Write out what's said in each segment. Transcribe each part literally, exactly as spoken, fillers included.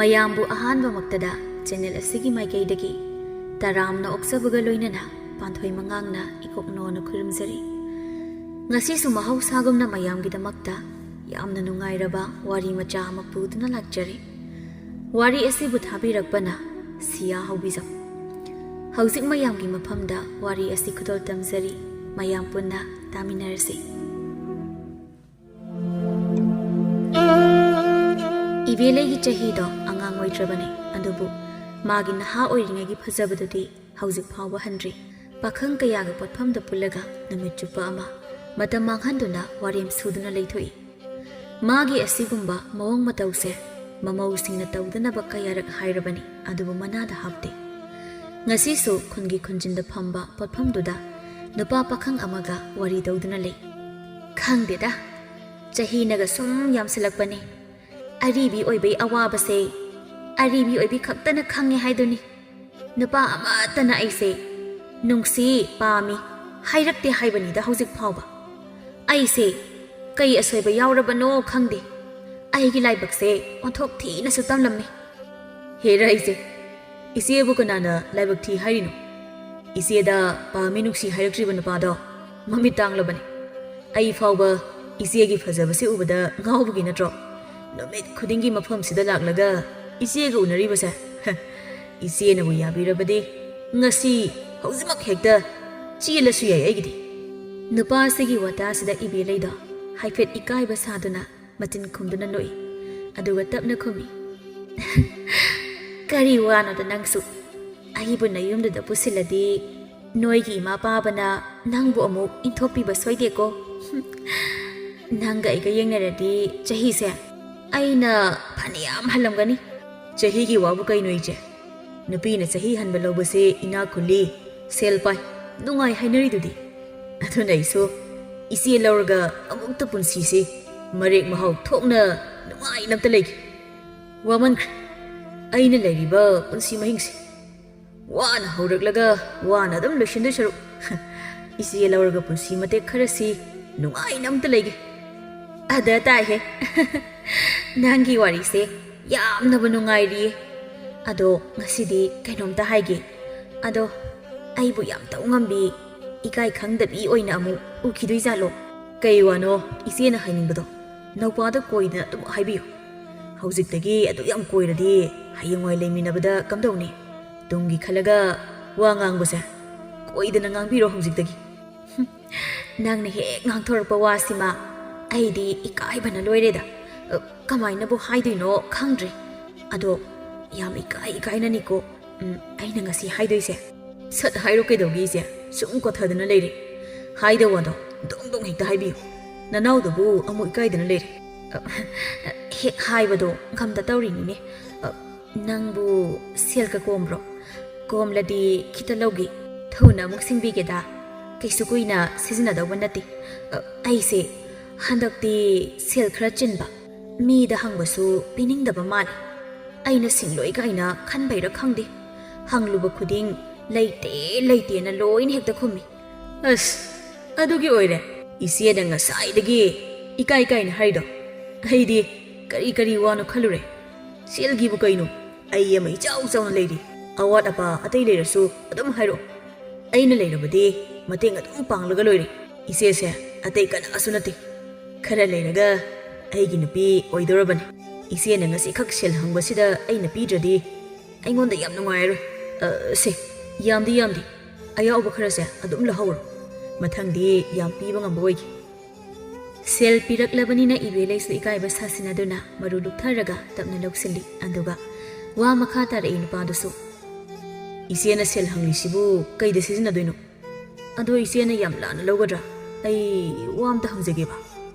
ꯃꯌꯥꯝꯕꯨ ꯑꯍꯥꯟꯕꯃꯛꯇꯗ ꯆꯦꯅꯦꯜ ꯑꯁꯤꯒꯤ ꯃꯥꯏꯀꯩꯗꯒꯤ ꯇꯔꯥꯝꯅ ꯑꯣꯛꯆꯕꯒ ꯂꯣꯏꯅꯅ ꯄꯥꯟꯊꯣꯏ ꯃꯉꯥꯡꯅ ꯏꯀꯣꯛꯅꯣꯅ ꯈꯨꯔꯨꯝꯖꯔꯤ꯫ ꯉꯁꯤꯁꯨ ꯃꯍꯧꯁꯥꯒꯨꯝꯅ ꯃꯌꯥꯝꯒꯤꯗꯃꯛꯇ ꯌꯥꯝꯅ ꯅꯨꯡꯉꯥꯏꯔꯕ ꯋꯥꯔꯤ ꯃꯆꯥ ꯑꯃ ꯄꯨꯗꯨꯅ ꯂꯥꯛꯆꯔꯤ꯫ ꯋꯥꯔꯤ ꯑꯁꯤꯕꯨ ꯊꯥꯕꯤꯔꯛꯄꯅ ꯁꯤꯌꯥ ꯍꯧꯕꯤꯖꯝ꯫ ꯍꯧꯖꯤꯛ ꯃꯌꯥꯝꯒꯤ ꯃꯐꯝꯗ ꯋꯥꯔꯤ ꯑꯁꯤ ꯈꯨꯗꯣꯜ ꯇꯝꯖꯔꯤ꯫ ꯃꯌꯥꯝ ꯄꯨꯟꯅ ꯇꯥꯃꯤꯟꯅꯔꯁꯤ꯫ ꯏꯕꯦꯂꯩꯒꯤ ꯆꯍꯤꯗꯣ ꯑꯉꯥꯡ ꯑꯣꯏꯗ꯭ꯔꯕꯅꯤ, ꯑꯗꯨꯕꯨ ꯃꯥꯒꯤ ꯅꯍꯥ ꯑꯣꯏꯔꯤꯉꯩꯒꯤ ꯐꯖꯕꯗꯨꯗꯤ ꯍꯧꯖꯤꯛ ꯐꯥꯎꯕ ꯍꯟꯗ꯭ꯔꯤ꯫ ꯄꯥꯈꯪ ꯀꯌꯥꯒ ꯄꯣꯠꯐꯝꯗ ꯄꯨꯜꯂꯒ ꯅꯨꯃꯤꯠ ꯆꯨꯞꯄ ꯑꯃ ꯃꯇꯝ ꯃꯥꯡꯍꯟꯗꯨꯅ ꯋꯥꯔꯦꯝ ꯁꯨꯗꯨꯅ ꯂꯩꯊꯣꯛꯏ꯫ ꯃꯥꯒꯤ ꯑꯁꯤꯒꯨꯝꯕ ꯃꯑꯣꯡ ꯃꯇꯧꯁꯦ ꯃꯃꯧꯁꯤꯡꯅ ꯇꯧꯗꯅꯕ ꯀꯌꯥꯔꯛ ꯍꯥꯏꯔꯕꯅꯤ, ꯑꯗꯨꯕꯨ ꯃꯅꯥꯗ ꯍꯥꯞꯇꯦ꯫ ꯉꯁꯤꯁꯨ ꯈꯨꯟꯒꯤ ꯈꯨꯟꯖꯤꯟꯗ ꯐꯝꯕ ꯄꯣꯠꯐꯝꯗꯨꯗ ꯅꯨꯄꯥ ꯄꯥꯈꯪ ꯑꯃꯒ ꯋꯥꯔꯤ ꯇꯧꯗꯨꯅ ꯂꯩ꯫ "ꯈꯪꯗꯦꯗ, ꯆꯍꯤꯅꯒ ꯁꯨꯝ ꯌꯥꯝꯁꯤꯜꯂꯛꯄꯅꯦ꯫ ꯑꯔꯤꯕꯤ ꯑꯣꯏꯕꯩ ꯑꯋꯥꯕꯁꯦ ꯑꯔꯤꯕꯤ ꯑꯣꯏꯕꯤ ꯈꯛꯇꯅ ꯈꯪꯉꯦ ꯍꯥꯏꯗꯨꯅꯤ꯫ ꯅꯨꯄꯥ ꯑꯃꯠꯇꯅ ꯑꯩꯁꯦ ꯅꯨꯡꯁꯤ, ꯄꯥꯝꯃꯤ ꯍꯥꯏꯔꯛꯇꯦ ꯍꯥꯏꯕꯅꯤꯗ ꯍꯧꯖꯤꯛ ꯐꯥꯎꯕ꯫ ꯑꯩꯁꯦ ꯀꯩ ꯑꯁꯣꯏꯕ ꯌꯥꯎꯔꯕꯅꯣ ꯈꯪꯗꯦ꯫ ꯑꯩꯒꯤ ꯂꯥꯏꯕꯛꯁꯦ ꯑꯣꯟꯊꯣꯛ ꯊꯤꯅꯁꯨ ꯇꯝꯂꯝꯃꯤ꯫" "ꯍꯦꯔꯥ ꯏꯆꯦ, ꯏꯆꯦꯕꯨ ꯀꯅꯥꯅ ꯂꯥꯏꯕꯛ ꯊꯤ ꯍꯥꯏꯔꯤꯅꯣ? ꯏꯆꯦꯗ ꯄꯥꯝꯃꯤ ꯅꯨꯡꯁꯤ ꯍꯥꯏꯔꯛꯇ꯭ꯔꯤꯕ ꯅꯨꯄꯥꯗꯣ ꯃꯃꯤꯠ ꯇꯥꯡꯂꯕꯅꯤ꯫ ꯑꯩ ꯐꯥꯎꯕ ꯏꯆꯦꯒꯤ ꯐꯖꯕꯁꯤ ꯎꯕꯗ ꯉꯥꯎꯕꯒꯤ ꯅꯠꯇ꯭ꯔꯣ ꯅꯨꯃꯤꯠ ꯈꯨꯗꯤꯡꯒꯤ ꯃꯐꯝꯁꯤꯗ ꯂꯥꯛꯂꯒ ꯏꯆꯦꯒ ꯎꯅꯔꯤꯕꯁꯦ? ꯏꯆꯦꯅꯕꯨ ꯌꯥꯕꯤꯔꯕꯗꯤ ꯉꯁꯤ ꯍꯧꯖꯤꯛꯃꯛ ꯍꯦꯛꯇ ꯆꯦꯜꯂꯁꯨ ꯌꯥꯏ ꯑꯩꯒꯤꯗꯤ꯫" ꯅꯨꯄꯥꯁꯤꯒꯤ ꯋꯥꯇꯥꯁꯤꯗ ꯏꯕꯦꯂꯩꯗꯣ ꯍꯥꯏꯐꯦꯠ ꯏꯀꯥꯏꯕ ꯁꯥꯗꯨꯅ ꯃꯆꯤꯟ ꯈꯨꯝꯗꯨꯅ ꯅꯣꯛꯏ, ꯑꯗꯨꯒ ꯇꯞꯅ ꯈꯨꯝꯃꯤ, "ꯀꯔꯤ ꯋꯥꯅꯣꯗ ꯅꯪꯁꯨ? ꯑꯩꯕꯨ ꯅꯌꯨꯝꯗꯨꯗ ꯄꯨꯁꯤꯜꯂꯗꯤ ꯅꯣꯏꯒꯤ ꯏꯃꯥ ꯄꯥꯕꯅ ꯅꯪꯕꯨ ꯑꯃꯨꯛ ꯏꯟꯊꯣꯛꯄꯤꯕ ꯁꯣꯏꯗꯦꯀꯣ꯫ ꯅꯪꯒ ꯑꯩꯒ ꯌꯦꯡꯅꯔꯗꯤ ꯆꯍꯤꯁꯦ ꯑꯩꯅ ꯐꯅꯌꯥꯝ ꯍꯜꯂꯝꯒꯅꯤ꯫" "ꯆꯍꯤꯒꯤ ꯋꯥꯕꯨ ꯀꯩꯅꯣ ꯏꯆꯦ? ꯅꯨꯄꯤꯅ ꯆꯍꯤ ꯍꯟꯕ ꯂꯧꯕꯁꯦ ꯏꯅꯥꯛ ꯈꯨꯜꯂꯤ, ꯁꯦꯜ ꯄꯥꯏ, ꯅꯨꯡꯉꯥꯏ ꯍꯥꯏꯅꯔꯤꯗꯨꯗꯤ꯫ ꯑꯗꯨꯅ ꯑꯩꯁꯨ ꯏꯆꯦ ꯂꯧꯔꯒ ꯑꯃꯨꯛꯇ ꯄꯨꯟꯁꯤꯁꯤ ꯃꯔꯦꯛ ꯃꯍꯥꯎ ꯊꯣꯛꯅ ꯅꯨꯡꯉꯥꯏꯅ ꯑꯝꯇ ꯂꯩꯒꯦ꯫ ꯋꯥꯃꯟꯈ꯭ꯔꯦ ꯑꯩꯅ ꯂꯩꯔꯤꯕ ꯄꯨꯟꯁꯤ ꯃꯍꯤꯡꯁꯦ꯫ ꯋꯥꯅ ꯍꯧꯔꯛꯂꯒ ꯋꯥꯅ ꯑꯗꯨꯝ ꯂꯣꯏꯁꯤꯟꯗꯣꯏ ꯁꯔꯨꯛ, ꯏꯆꯦ ꯂꯧꯔꯒ ꯄꯨꯟꯁꯤ ꯃꯇꯦꯛ ꯈꯔꯁꯤ ꯅꯨꯡꯉꯥꯏꯅ ꯑꯝꯇ ꯂꯩꯒꯦ꯫" "ꯑꯗ ꯇꯥꯏꯍꯦ꯫ ꯅꯪꯒꯤ ꯋꯥꯔꯤꯁꯦ ꯌꯥꯝꯅꯕꯨ ꯅꯨꯡꯉꯥꯏꯔꯤꯌꯦ꯫ ꯑꯗꯣ ꯉꯁꯤꯗꯤ ꯀꯩꯅꯣꯝꯇ ꯍꯥꯏꯒꯦ꯫ ꯑꯗꯣ ꯑꯩꯕꯨ ꯌꯥꯝ ꯇꯧ ꯉꯝꯕꯤ, ꯏꯀꯥꯏ ꯈꯪꯗꯕꯤ ꯑꯣꯏꯅ ꯑꯃꯨꯛ ꯎꯈꯤꯗꯣꯏꯖꯥꯠꯂꯣ? ꯀꯩ ꯋꯥꯅꯣ ꯏꯆꯦꯅ ꯍꯥꯏꯅꯤꯡꯕꯗꯣ? ꯅꯧꯄꯥꯗ ꯀꯣꯏꯗꯅ ꯑꯗꯨꯝ ꯍꯥꯏꯕꯤꯌꯨ꯫ ꯍꯧꯖꯤꯛꯇꯒꯤ ꯑꯗꯨ ꯌꯥꯝ ꯀꯣꯏꯔꯗꯤ ꯍꯌꯦꯡꯋꯥꯏ ꯂꯩꯃꯤꯟꯅꯕꯗ ꯀꯝꯗꯧꯅꯤ? ꯇꯨꯡꯒꯤ ꯈꯜꯂꯒ ꯋꯥ ꯉꯥꯡꯕꯁꯦ ꯀꯣꯏꯗꯅ ꯉꯥꯡꯕꯤꯔꯣ ꯍꯧꯖꯤꯛꯇꯒꯤ꯫ ꯅꯪꯅ ꯍꯦꯛ ꯉꯥꯡꯊꯣꯔꯛꯄ ꯋꯥꯁꯤꯃ ꯑꯩꯗꯤ ꯏꯀꯥꯏꯕꯅ ꯂꯣꯏꯔꯦꯗ꯫ ꯑ, ꯀꯃꯥꯏꯅꯕꯨ ꯍꯥꯏꯗꯣꯏꯅꯣ ꯈꯪꯗ꯭ꯔꯦ꯫ ꯑꯗꯣ ꯌꯥꯝ ꯏꯀꯥꯏ ꯏꯀꯥꯏꯅꯅꯤꯀꯣ, ꯎꯝ, ꯑꯩꯅ ꯉꯁꯤ ꯍꯥꯏꯗꯣꯏꯁꯦ꯫ ꯁꯠ ꯍꯥꯏꯔꯣ ꯀꯩꯗꯧꯒꯦ ꯏꯆꯦ? ꯁꯨꯝ ꯀꯣꯊꯗꯅ ꯂꯩꯔꯦ꯫ ꯍꯥꯏꯗꯧ ꯋꯥꯗꯣ ꯗꯣꯡ ꯗꯣꯡ ꯍꯦꯛꯇ ꯍꯥꯏꯕꯤꯌꯨ꯫ ꯅꯅꯥꯎꯗꯨꯕꯨ ꯑꯃꯨꯛ ꯏꯀꯥꯏꯗꯅ ꯂꯩꯔꯦ꯫ ꯑ, ꯍꯦꯛ ꯍꯥꯏꯕꯗꯣ ꯉꯝꯗ ꯇꯧꯔꯤꯅꯤꯅꯦ꯫ ꯑ, ꯅꯪꯕꯨ ꯁꯦꯜꯒ ꯀꯣꯝꯕ꯭ꯔꯣ? ꯀꯣꯝꯂꯗꯤ ꯈꯤꯇ ꯂꯧꯒꯦ꯫ ꯊꯨꯅ ꯑꯃꯨꯛ ꯁꯤꯡꯕꯤꯒꯦꯗ꯫ ꯀꯩꯁꯨ ꯀꯨꯏꯅ ꯁꯤꯖꯤꯟꯅꯗꯧꯕ ꯅꯠꯇꯦ꯫ ꯑ, ꯑꯩꯁꯦ ꯍꯟꯗꯛꯇꯤ ꯁꯦꯜ ꯈꯔ ꯆꯤꯟꯕ꯫ ꯃꯤꯗ ꯍꯪꯕꯁꯨ ꯄꯤꯅꯤꯡꯗꯕ ꯃꯥꯜꯂꯤ꯫ ꯑꯩꯅ ꯁꯤꯡꯂꯣꯏ ꯀꯥꯏꯅ ꯈꯟꯕꯩꯔ ꯈꯪꯗꯦ꯫ ꯍꯪꯂꯨꯕ ꯈꯨꯗꯤꯡ "ꯂꯩꯇꯦ, ꯂꯩꯇꯦꯅ" ꯂꯣꯏꯅ ꯍꯦꯛꯇ ꯈꯨꯝꯃꯤ꯫ ꯑꯁ, ꯑꯗꯨꯒꯤ ꯑꯣꯏꯔꯦ ꯏꯆꯦꯅ ꯉꯁꯥꯏꯗꯒꯤ ꯏꯀꯥꯏ ꯀꯥꯏꯅ ꯍꯥꯏꯗꯣ꯫ ꯑꯩꯗꯤ ꯀꯔꯤ ꯀꯔꯤ ꯋꯥꯅꯣ ꯈꯜꯂꯨꯔꯦ꯫ ꯁꯦꯜꯒꯤꯕꯨ ꯀꯩꯅꯣ? ꯑꯩ ꯑꯃ ꯏꯆꯥꯎ ꯆꯥꯎꯅ ꯂꯩꯔꯤ꯫ ꯑꯋꯥꯠ ꯑꯄꯥ ꯑꯇꯩ ꯂꯩꯔꯁꯨ ꯑꯗꯨꯝ ꯍꯥꯏꯔꯛꯑꯣ꯫ ꯑꯩꯅ ꯂꯩꯔꯕꯗꯤ ꯃꯇꯦꯡ ꯑꯗꯨꯝ ꯄꯥꯡꯂꯒ ꯂꯣꯏꯔꯦ꯫ ꯏꯆꯦꯁꯦ ꯑꯇꯩ ꯀꯅꯥꯁꯨ ꯅꯠꯇꯦ꯫ ꯈꯔ ꯂꯩꯔꯒ ꯑꯩꯒꯤ ꯅꯨꯄꯤ ꯑꯣꯏꯗꯧꯔꯕꯅꯤ꯫ ꯏꯆꯦꯅ ꯉꯁꯤꯈꯛ ꯁꯦꯜ ꯍꯪꯕꯁꯤꯗ ꯑꯩꯅ ꯄꯤꯗ꯭ꯔꯗꯤ ꯑꯩꯉꯣꯟꯗ ꯌꯥꯝ ꯅꯨꯡꯉꯥꯏꯔꯣꯏ꯫ ꯑ, ꯁꯦ, ꯌꯥꯝꯗꯤ ꯌꯥꯝꯗꯦ꯫ ꯑꯌꯥꯎꯕ ꯈꯔꯁꯦ ꯑꯗꯨꯝ ꯂꯧꯍꯧꯔꯣ꯫ ꯃꯊꯪꯗꯤ ꯌꯥꯝ ꯄꯤꯕ ꯉꯝꯕ ꯑꯣꯏꯒꯦ꯫ ꯁꯦꯜ ꯄꯤꯔꯛꯂꯕꯅꯤꯅ ꯏꯕꯦꯂꯩꯁꯨ ꯏꯀꯥꯏꯕ ꯁꯥꯁꯤꯟꯅꯗꯨꯅ ꯃꯔꯨ ꯂꯨꯛꯊꯔꯒ ꯇꯞꯅ ꯂꯧꯁꯤꯜꯂꯤ꯫ ꯑꯗꯨꯒ ꯋꯥ ꯃꯈꯥ ꯇꯥꯔꯛꯏ ꯅꯨꯄꯥꯗꯨꯁꯨ꯫ "ꯏꯆꯦꯅ ꯁꯦꯜ ꯍꯪꯂꯤꯁꯤꯕꯨ ꯀꯩꯗ ꯁꯤꯖꯤꯟꯅꯗꯣꯏꯅꯣ? ꯑꯗꯣ ꯏꯆꯦꯅ ꯌꯥꯝ ꯂꯥꯟꯅ ꯂꯧꯒꯗ꯭ꯔꯥ? ꯑꯩ ꯋꯥ ꯑꯝꯇ ꯍꯪꯖꯒꯦꯕ꯫"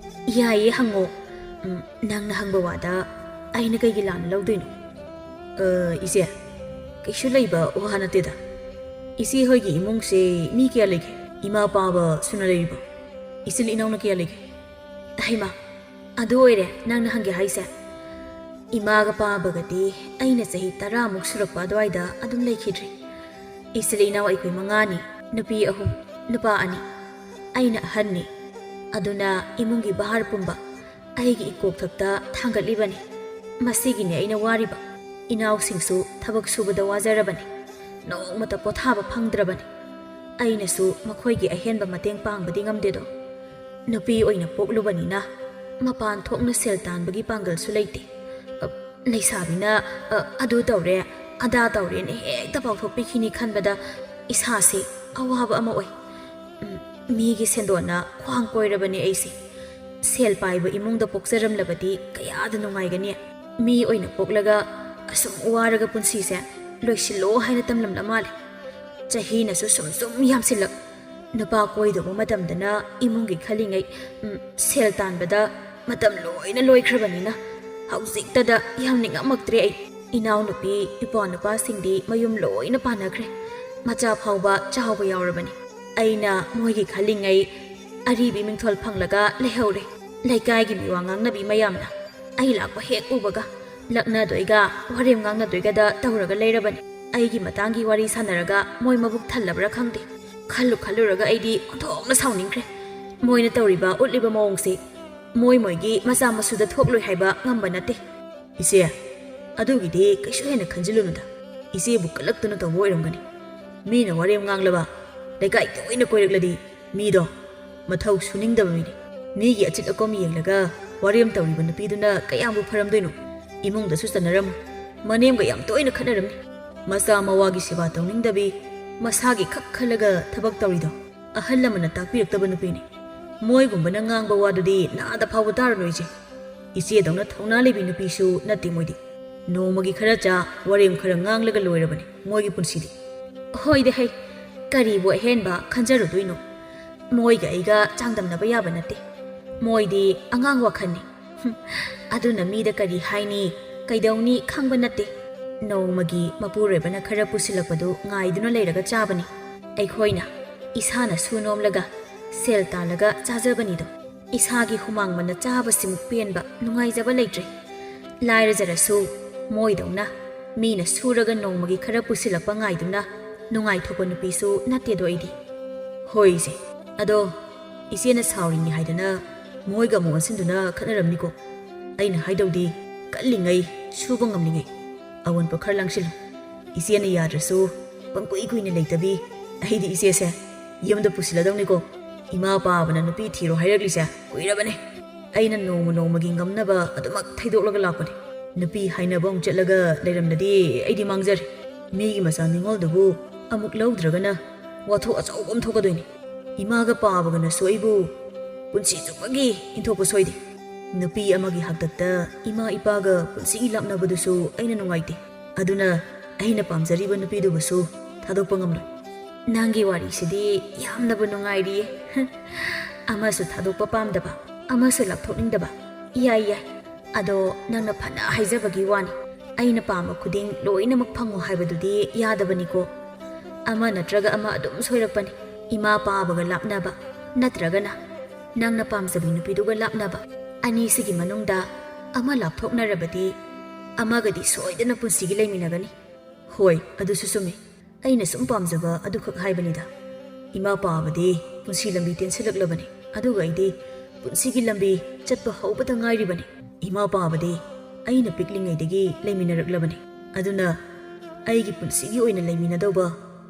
"ꯌꯥꯏꯌꯦ, ꯍꯪꯉꯣ꯫ ꯎꯝ, ꯅꯪꯅ ꯍꯪꯕ ꯋꯥꯗ ꯑꯩꯅ ꯀꯩꯒꯤ ꯂꯥꯟꯅ ꯂꯧꯗꯣꯏꯅꯣ?" "ꯑ, ꯏꯆꯦ, ꯀꯩꯁꯨ ꯂꯩꯕ ꯋꯥ ꯅꯠꯇꯦꯗ꯫ ꯏꯆꯦ ꯍꯣꯏꯒꯤ ꯏꯃꯨꯡꯁꯦ ꯃꯤ ꯀꯌꯥ ꯂꯩꯒꯦ? ꯏꯃꯥ ꯄꯥꯕ ꯁꯨꯅ ꯂꯩꯔꯤꯕꯣ? ꯏꯆꯤꯜ ꯏꯅꯥꯎꯅ ꯀꯌꯥ ꯂꯩꯒꯦ?" "ꯍꯩꯃꯥ, ꯑꯗꯨ ꯑꯣꯏꯔꯦ ꯅꯪꯅ ꯍꯪꯒꯦ ꯍꯥꯏꯁꯦ?" "ꯏꯃꯥꯒ ꯄꯥꯕꯒꯗꯤ ꯑꯩꯅ ꯆꯍꯤ ꯇꯔꯥꯃꯨꯛ ꯁꯨꯔꯛꯄ ꯑꯗꯨꯋꯥꯏꯗ ꯑꯗꯨꯝ ꯂꯩꯈꯤꯗ꯭ꯔꯦ꯫ ꯏꯆꯤꯜ ꯏꯅꯥꯎ ꯑꯩꯈꯣꯏ ꯃꯉꯥꯅꯤ, ꯅꯨꯄꯤ ꯑꯍꯨꯝ, ꯅꯨꯄꯥ ꯑꯅꯤ꯫ ꯑꯩꯅ ꯑꯍꯟꯅꯤ꯫ ꯑꯗꯨꯅ ꯏꯃꯨꯡꯒꯤ ꯚꯥꯔ ꯄꯨꯝꯕ ꯑꯩꯒꯤ ꯏꯀꯣꯛꯊꯛꯇ ꯊꯥꯡꯒꯠꯂꯤꯕꯅꯤ꯫ ꯃꯁꯤꯒꯤꯅꯦ ꯑꯩꯅ ꯋꯥꯔꯤꯕ꯫ ꯏꯅꯥꯎꯁꯤꯡꯁꯨ ꯊꯕꯛ ꯁꯨꯕꯗ ꯋꯥꯖꯔꯕꯅꯤ, ꯅꯣꯡꯃꯇ ꯄꯣꯊꯥꯕ ꯐꯪꯗ꯭ꯔꯕꯅꯤ꯫ ꯑꯩꯅꯁꯨ ꯃꯈꯣꯏꯒꯤ ꯑꯍꯦꯟꯕ ꯃꯇꯦꯡ ꯄꯥꯡꯕꯗꯤ ꯉꯝꯗꯦꯗꯣ꯫ ꯅꯨꯄꯤ ꯑꯣꯏꯅ ꯄꯣꯛꯂꯨꯕꯅꯤꯅ ꯃꯄꯥꯟ ꯊꯣꯛꯅ ꯁꯦꯜ ꯇꯥꯟꯕꯒꯤ ꯄꯥꯡꯒꯜꯁꯨ ꯂꯩꯇꯦ꯫ ꯑ, ꯂꯩꯁꯥꯕꯤꯅ, ꯑ, ꯑꯗꯨ ꯇꯧꯔꯦ, ꯑꯗꯥ ꯇꯧꯔꯦꯅ ꯍꯦꯛꯇ ꯄꯥꯎꯊꯣꯛꯄꯤꯈꯤꯅꯤ ꯈꯟꯕꯗ ꯏꯁꯥꯁꯦ ꯑꯋꯥꯕ ꯑꯃ ꯑꯣꯏ꯫ ꯎꯝ, ꯃꯤꯒꯤ ꯁꯦꯟꯗꯣꯟꯅ ꯈ꯭ꯋꯥꯡ ꯀꯣꯏꯔꯕꯅꯦ ꯑꯩꯁꯦ꯫ ꯁꯦꯜ ꯄꯥꯏꯕ ꯏꯃꯨꯡꯗ ꯄꯣꯛꯆꯔꯝꯂꯕꯗꯤ ꯀꯌꯥꯗ ꯅꯨꯡꯉꯥꯏꯒꯅꯤ꯫ ꯃꯤ ꯑꯣꯏꯅ ꯄꯣꯛꯂꯒ ꯑꯁꯨꯝ ꯋꯥꯔꯒ ꯄꯨꯟꯁꯤꯁꯦ ꯂꯣꯏꯁꯤꯜꯂꯣ ꯍꯥꯏꯅ ꯇꯝꯂꯝꯂ ꯃꯥꯜꯂꯦ꯫ ꯆꯍꯤꯅꯁꯨ ꯁꯨꯝ ꯁꯨꯝ ꯌꯥꯝꯁꯤꯜꯂꯛ꯫ ꯅꯨꯄꯥ ꯀꯣꯏꯗꯧꯕ ꯃꯇꯝꯗꯅ ꯏꯃꯨꯡꯒꯤ ꯈꯜꯂꯤꯉꯩ, ꯎꯝ, ꯁꯦꯜ ꯇꯥꯟꯕꯗ ꯃꯇꯝ ꯂꯣꯏꯅ ꯂꯣꯏꯈ꯭ꯔꯕꯅꯤꯅ ꯍꯧꯖꯤꯛꯇꯗ ꯌꯥꯝ ꯅꯤꯡꯉꯝꯃꯛꯇ꯭ꯔꯦ ꯑꯩ꯫ ꯏꯅꯥꯎꯅꯨꯄꯤ, ꯏꯄ꯭ꯋꯥ ꯅꯨꯄꯥꯁꯤꯡꯗꯤ ꯃꯌꯨꯝ ꯂꯣꯏꯅ ꯄꯥꯟꯅꯈ꯭ꯔꯦ꯫ ꯃꯆꯥ ꯐꯥꯎꯕ ꯆꯥꯎꯕ ꯌꯥꯎꯔꯕꯅꯤ꯫ ꯑꯩꯅ ꯃꯣꯏꯒꯤ ꯈꯜꯂꯤꯉꯩ ꯑꯔꯤꯕꯤ ꯃꯤꯡꯊꯣꯜ ꯐꯪꯂꯒ ꯂꯩꯍꯧꯔꯦ꯫ ꯂꯩꯀꯥꯏꯒꯤ ꯃꯤꯋꯥ ꯉꯥꯡꯅꯕꯤ ꯃꯌꯥꯝꯅ ꯑꯩ ꯂꯥꯛꯄ ꯍꯦꯛ ꯎꯕꯒ ꯂꯛꯅꯗꯣꯏꯒ ꯋꯥꯔꯦꯝ ꯉꯥꯡꯅꯗꯣꯏꯒꯗ ꯇꯧꯔꯒ ꯂꯩꯔꯕꯅꯤ꯫ ꯑꯩꯒꯤ ꯃꯇꯥꯡꯒꯤ ꯋꯥꯔꯤ ꯁꯥꯟꯅꯔꯒ ꯃꯣꯏ ꯃꯕꯨꯛ ꯊꯜꯂꯕ꯭ꯔꯥ ꯈꯪꯗꯦ꯫ ꯈꯜꯂꯨ ꯈꯜꯂꯨꯔꯒ ꯑꯩꯗꯤ ꯑꯣꯟꯊꯣꯛꯅ ꯁꯥꯎꯅꯤꯡꯈ꯭ꯔꯦ꯫ ꯃꯣꯏꯅ ꯇꯧꯔꯤꯕ ꯎꯠꯂꯤꯕ ꯃꯑꯣꯡꯁꯦ ꯃꯣꯏ ꯃꯣꯏꯒꯤ ꯃꯆꯥ ꯃꯁꯨꯗ ꯊꯣꯛꯂꯣꯏ ꯍꯥꯏꯕ ꯉꯝꯕ ꯅꯠꯇꯦ꯫ ꯏꯆꯦ, ꯑꯗꯨꯒꯤꯗꯤ ꯀꯩꯁꯨ ꯍꯦꯟꯅ ꯈꯟꯖꯤꯜꯂꯨꯅꯨꯗ꯫ ꯏꯆꯦꯕꯨ ꯀꯜꯂꯛꯇꯨꯅ ꯇꯧꯕ ꯑꯣꯏꯔꯝꯒꯅꯤ꯫ ꯃꯤꯅ ꯋꯥꯔꯦꯝ ꯉꯥꯡꯂꯕ, ꯂꯩꯀꯥꯏ ꯇꯣꯏꯅ ꯀꯣꯏꯔꯛꯂꯗꯤ ꯃꯤꯗꯣ ꯃꯊꯧ ꯁꯨꯅꯤꯡꯗꯕ ꯃꯤꯅꯤ꯫ ꯃꯤꯒꯤ ꯑꯆꯤꯠ ꯑꯀꯣꯝ ꯌꯦꯡꯂꯒ ꯋꯥꯔꯦꯝ ꯇꯧꯔꯤꯕ ꯅꯨꯄꯤꯗꯨꯅ ꯀꯌꯥꯝꯕꯨ ꯐꯔꯝꯗꯣꯏꯅꯣ? ꯏꯃꯨꯡꯗꯁꯨ ꯆꯟꯅꯔꯝꯃꯣꯏ꯫ ꯃꯅꯦꯝꯒ ꯌꯥꯝ ꯇꯣꯏꯅ ꯈꯠꯅꯔꯝꯃꯤ꯫ ꯃꯆꯥ ꯃꯋꯥꯒꯤ ꯁꯦꯕꯥ ꯇꯧꯅꯤꯡꯗꯕꯤ, ꯃꯁꯥꯒꯤ ꯈꯛ ꯈꯜꯂꯒ ꯊꯕꯛ ꯇꯧꯔꯤꯗꯣ ꯑꯍꯜ ꯂꯃꯟꯅ ꯇꯥꯛꯄꯤꯔꯛꯇꯕ ꯅꯨꯄꯤꯅꯤ꯫ ꯃꯣꯏꯒꯨꯝꯕꯅ ꯉꯥꯡꯕ ꯋꯥꯗꯨꯗꯤ ꯅꯥꯗ ꯐꯥꯎꯕ ꯇꯥꯔꯨꯅꯨ ꯏꯆꯦ꯫ ꯏꯆꯦꯗꯧꯅ ꯊꯧꯅꯥ ꯂꯩꯕꯤ ꯅꯨꯄꯤꯁꯨ ꯅꯠꯇꯦ ꯃꯣꯏꯗꯤ꯫ ꯅꯣꯡꯃꯒꯤ ꯈꯔ ꯆꯥ, ꯋꯥꯔꯦꯝ ꯈꯔ ꯉꯥꯡꯂꯒ ꯂꯣꯏꯔꯕꯅꯤ ꯃꯣꯏꯒꯤ ꯄꯨꯟꯁꯤꯗꯤ꯫ ꯍꯣꯏꯗ ꯍꯩ, ꯀꯔꯤꯕꯨ ꯑꯍꯦꯟꯕ ꯈꯟꯖꯔꯨꯗꯣꯏꯅꯣ? ꯃꯣꯏꯒ ꯑꯩꯒ ꯆꯥꯡꯗꯝꯅꯕ ꯌꯥꯕ ꯅꯠꯇꯦ꯫ ꯃꯣꯏꯗꯤ ꯑꯉꯥꯡ ꯋꯥꯈꯜꯅꯤ꯫ ꯍꯨꯝ, ꯑꯗꯨꯅ ꯃꯤꯗ ꯀꯔꯤ ꯍꯥꯏꯅꯤ, ꯀꯩꯗꯧꯅꯤ ꯈꯪꯕ ꯅꯠꯇꯦ꯫ ꯅꯣꯡꯃꯒꯤ ꯃꯄꯨꯔꯣꯏꯕꯅ ꯈꯔ ꯄꯨꯁꯤꯜꯂꯛꯄꯗꯨ ꯉꯥꯏꯗꯨꯅ ꯂꯩꯔꯒ ꯆꯥꯕꯅꯤ꯫ ꯑꯩꯈꯣꯏꯅ ꯏꯁꯥꯅ ꯁꯨ ꯅꯣꯝꯂꯒ ꯁꯦꯜ ꯇꯥꯜꯂꯒ ꯆꯥꯖꯕꯅꯤꯗꯣ꯫ ꯏꯁꯥꯒꯤ ꯍꯨꯃꯥꯡ ꯃꯟꯅ ꯆꯥꯕꯁꯤꯃꯨꯛ ꯄꯦꯟꯕ, ꯅꯨꯡꯉꯥꯏꯖꯕ ꯂꯩꯇ꯭ꯔꯦ꯫ ꯂꯥꯏꯔꯖꯔꯁꯨ ꯃꯣꯏꯗꯧꯅ ꯃꯤꯅ ꯁꯨꯔꯒ ꯅꯣꯡꯃꯒꯤ ꯈꯔ ꯄꯨꯁꯤꯜꯂꯛꯄ ꯉꯥꯏꯗꯨꯅ ꯅꯨꯡꯉꯥꯏꯊꯣꯛꯄ ꯅꯨꯄꯤꯁꯨ ꯅꯠꯇꯦꯗꯣ ꯑꯩꯗꯤ꯫ ꯍꯣꯏ ꯏꯆꯦ, ꯑꯗꯣ ꯏꯆꯦꯅ ꯁꯥꯎꯔꯤꯅꯤ ꯍꯥꯏꯗꯅ ꯃꯣꯏꯒ ꯑꯃꯨꯛ ꯑꯣꯟꯁꯤꯟꯗꯨꯅ ꯈꯠꯅꯔꯝꯅꯤꯀꯣ꯫ ꯑꯩꯅ ꯍꯥꯏꯗꯧꯗꯤ ꯀꯜꯂꯤꯉꯩ, ꯁꯨꯕ ꯉꯝꯂꯤꯉꯩ ꯑꯑꯣꯟꯄ ꯈꯔ ꯂꯥꯡꯁꯤꯜꯂꯨ꯫ ꯏꯆꯦꯅ ꯌꯥꯗ꯭ꯔꯁꯨ ꯄꯪꯀꯨꯏ ꯀꯨꯏꯅ ꯂꯩꯇꯕꯤ꯫ ꯑꯩꯗꯤ ꯏꯆꯦꯁꯦ ꯌꯨꯝꯗ ꯄꯨꯁꯤꯜꯂꯗꯧꯅꯤꯀꯣ꯫ ꯏꯃꯥ ꯄꯥꯕꯅ ꯅꯨꯄꯤ ꯊꯤꯔꯣ ꯍꯥꯏꯔꯛꯂꯤꯁꯦ ꯀꯨꯏꯔꯕꯅꯦ꯫ ꯑꯩꯅ ꯅꯣꯡꯃ ꯅꯣꯡꯃꯒꯤ ꯉꯝꯅꯕ ꯑꯗꯨꯃꯛ ꯊꯩꯗꯣꯛꯂꯒ ꯂꯥꯛꯄꯅꯦ꯫ ꯅꯨꯄꯤ ꯍꯥꯏꯅꯕ ꯑꯃꯨꯛ ꯆꯠꯂꯒ ꯂꯩꯔꯝꯂꯗꯤ ꯑꯩꯗꯤ ꯃꯥꯡꯖꯔꯦ꯫ ꯃꯤꯒꯤ ꯃꯆꯥ ꯅꯤꯉꯣꯜꯗꯨꯕꯨ ꯑꯃꯨꯛ ꯂꯧꯗ꯭ꯔꯒꯅ ꯋꯥꯊꯣꯛ ꯑꯆꯧꯕ ꯑꯃ ꯊꯣꯛꯀꯗꯣꯏꯅꯤ꯫ ꯏꯃꯥꯒ ꯄꯥꯕꯒꯅꯁꯨ ꯑꯩꯕꯨ ꯄꯨꯟꯁꯤ ꯆꯨꯞꯄꯒꯤ ꯏꯟꯊꯣꯛꯄ ꯁꯣꯏꯗꯦ꯫ ꯅꯨꯄꯤ ꯑꯃꯒꯤ ꯍꯥꯛꯇꯛꯇ ꯏꯃꯥ ꯏꯄꯥꯒ ꯄꯨꯟꯁꯤꯒꯤ ꯂꯥꯞꯅꯕꯗꯨꯁꯨ ꯑꯩꯅ ꯅꯨꯡꯉꯥꯏꯇꯦ꯫ ꯑꯗꯨꯅ ꯑꯩꯅ ꯄꯥꯝꯖꯔꯤꯕ ꯅꯨꯄꯤꯗꯨꯕꯨꯁꯨ ꯊꯥꯗꯣꯛꯄ ꯉꯝꯂꯣꯏ꯫ ꯅꯪꯒꯤ ꯋꯥꯔꯤꯁꯤꯗꯤ ꯌꯥꯝꯅꯕꯨ ꯅꯨꯡꯉꯥꯏꯔꯤꯌꯦ꯫ ꯑꯃꯁꯨ ꯊꯥꯗꯣꯛꯄ ꯄꯥꯝꯗꯕ, ꯑꯃꯁꯨ ꯂꯥꯞꯊꯣꯛꯅꯤꯡꯗꯕ꯫ ꯌꯥꯏ, ꯌꯥꯏ꯫ ꯑꯗꯣ ꯅꯪꯅ ꯐꯅ ꯍꯥꯏꯖꯕꯒꯤ ꯋꯥꯅꯤ꯫ ꯑꯩꯅ ꯄꯥꯝꯕ ꯈꯨꯗꯤꯡ ꯂꯣꯏꯅꯃꯛ ꯐꯪꯉꯣ ꯍꯥꯏꯕꯗꯨꯗꯤ ꯌꯥꯗꯕꯅꯤꯀꯣ꯫ ꯑꯃ ꯅꯠꯇ꯭ꯔꯒ ꯑꯃ ꯑꯗꯨꯝ ꯁꯣꯏꯔꯛꯄꯅꯤ꯫ ꯏꯃꯥ ꯄꯥꯕꯒ ꯂꯥꯞꯅꯕ, ꯅꯠꯇ꯭ꯔꯒꯅ ꯅꯪꯅ ꯄꯥꯝꯖꯕꯤ ꯅꯨꯄꯤꯗꯨꯒ ꯂꯥꯞꯅꯕ꯫ ꯑꯅꯤꯁꯤꯒꯤ ꯃꯅꯨꯡꯗ ꯑꯃ ꯂꯥꯞꯊꯣꯛꯅꯔꯕꯗꯤ ꯑꯃꯒꯗꯤ ꯁꯣꯏꯗꯅ ꯄꯨꯟꯁꯤꯒꯤ ꯂꯩꯃꯤꯟꯅꯒꯅꯤ꯫ ꯍꯣꯏ, ꯑꯗꯨꯁꯨ ꯆꯨꯝꯃꯤ꯫ ꯑꯩꯅ ꯁꯨꯝ ꯄꯥꯝꯖꯕ ꯑꯗꯨꯈꯛ ꯍꯥꯏꯕꯅꯤꯗ꯫ ꯏꯃꯥ ꯄꯥꯕꯗꯤ ꯄꯨꯟꯁꯤ ꯂꯝꯕꯤ ꯇꯦꯟꯁꯤꯜꯂꯛꯂꯕꯅꯤ, ꯑꯗꯨꯒ ꯑꯩꯗꯤ ꯄꯨꯟꯁꯤꯒꯤ ꯂꯝꯕꯤ ꯆꯠꯄ ꯍꯧꯕꯗ ꯉꯥꯏꯔꯤꯕꯅꯤ꯫ ꯏꯃꯥ ꯄꯥꯕꯗꯤ ꯑꯩꯅ ꯄꯤꯛꯂꯤꯉꯩꯗꯒꯤ ꯂꯩꯃꯤꯟꯅꯔꯛꯂꯕꯅꯤ꯫ ꯑꯗꯨꯅ ꯑꯩꯒꯤ ꯄꯨꯟꯁꯤꯒꯤ ꯑꯣꯏꯅ ꯂꯩꯃꯤꯟꯅꯗꯧꯕ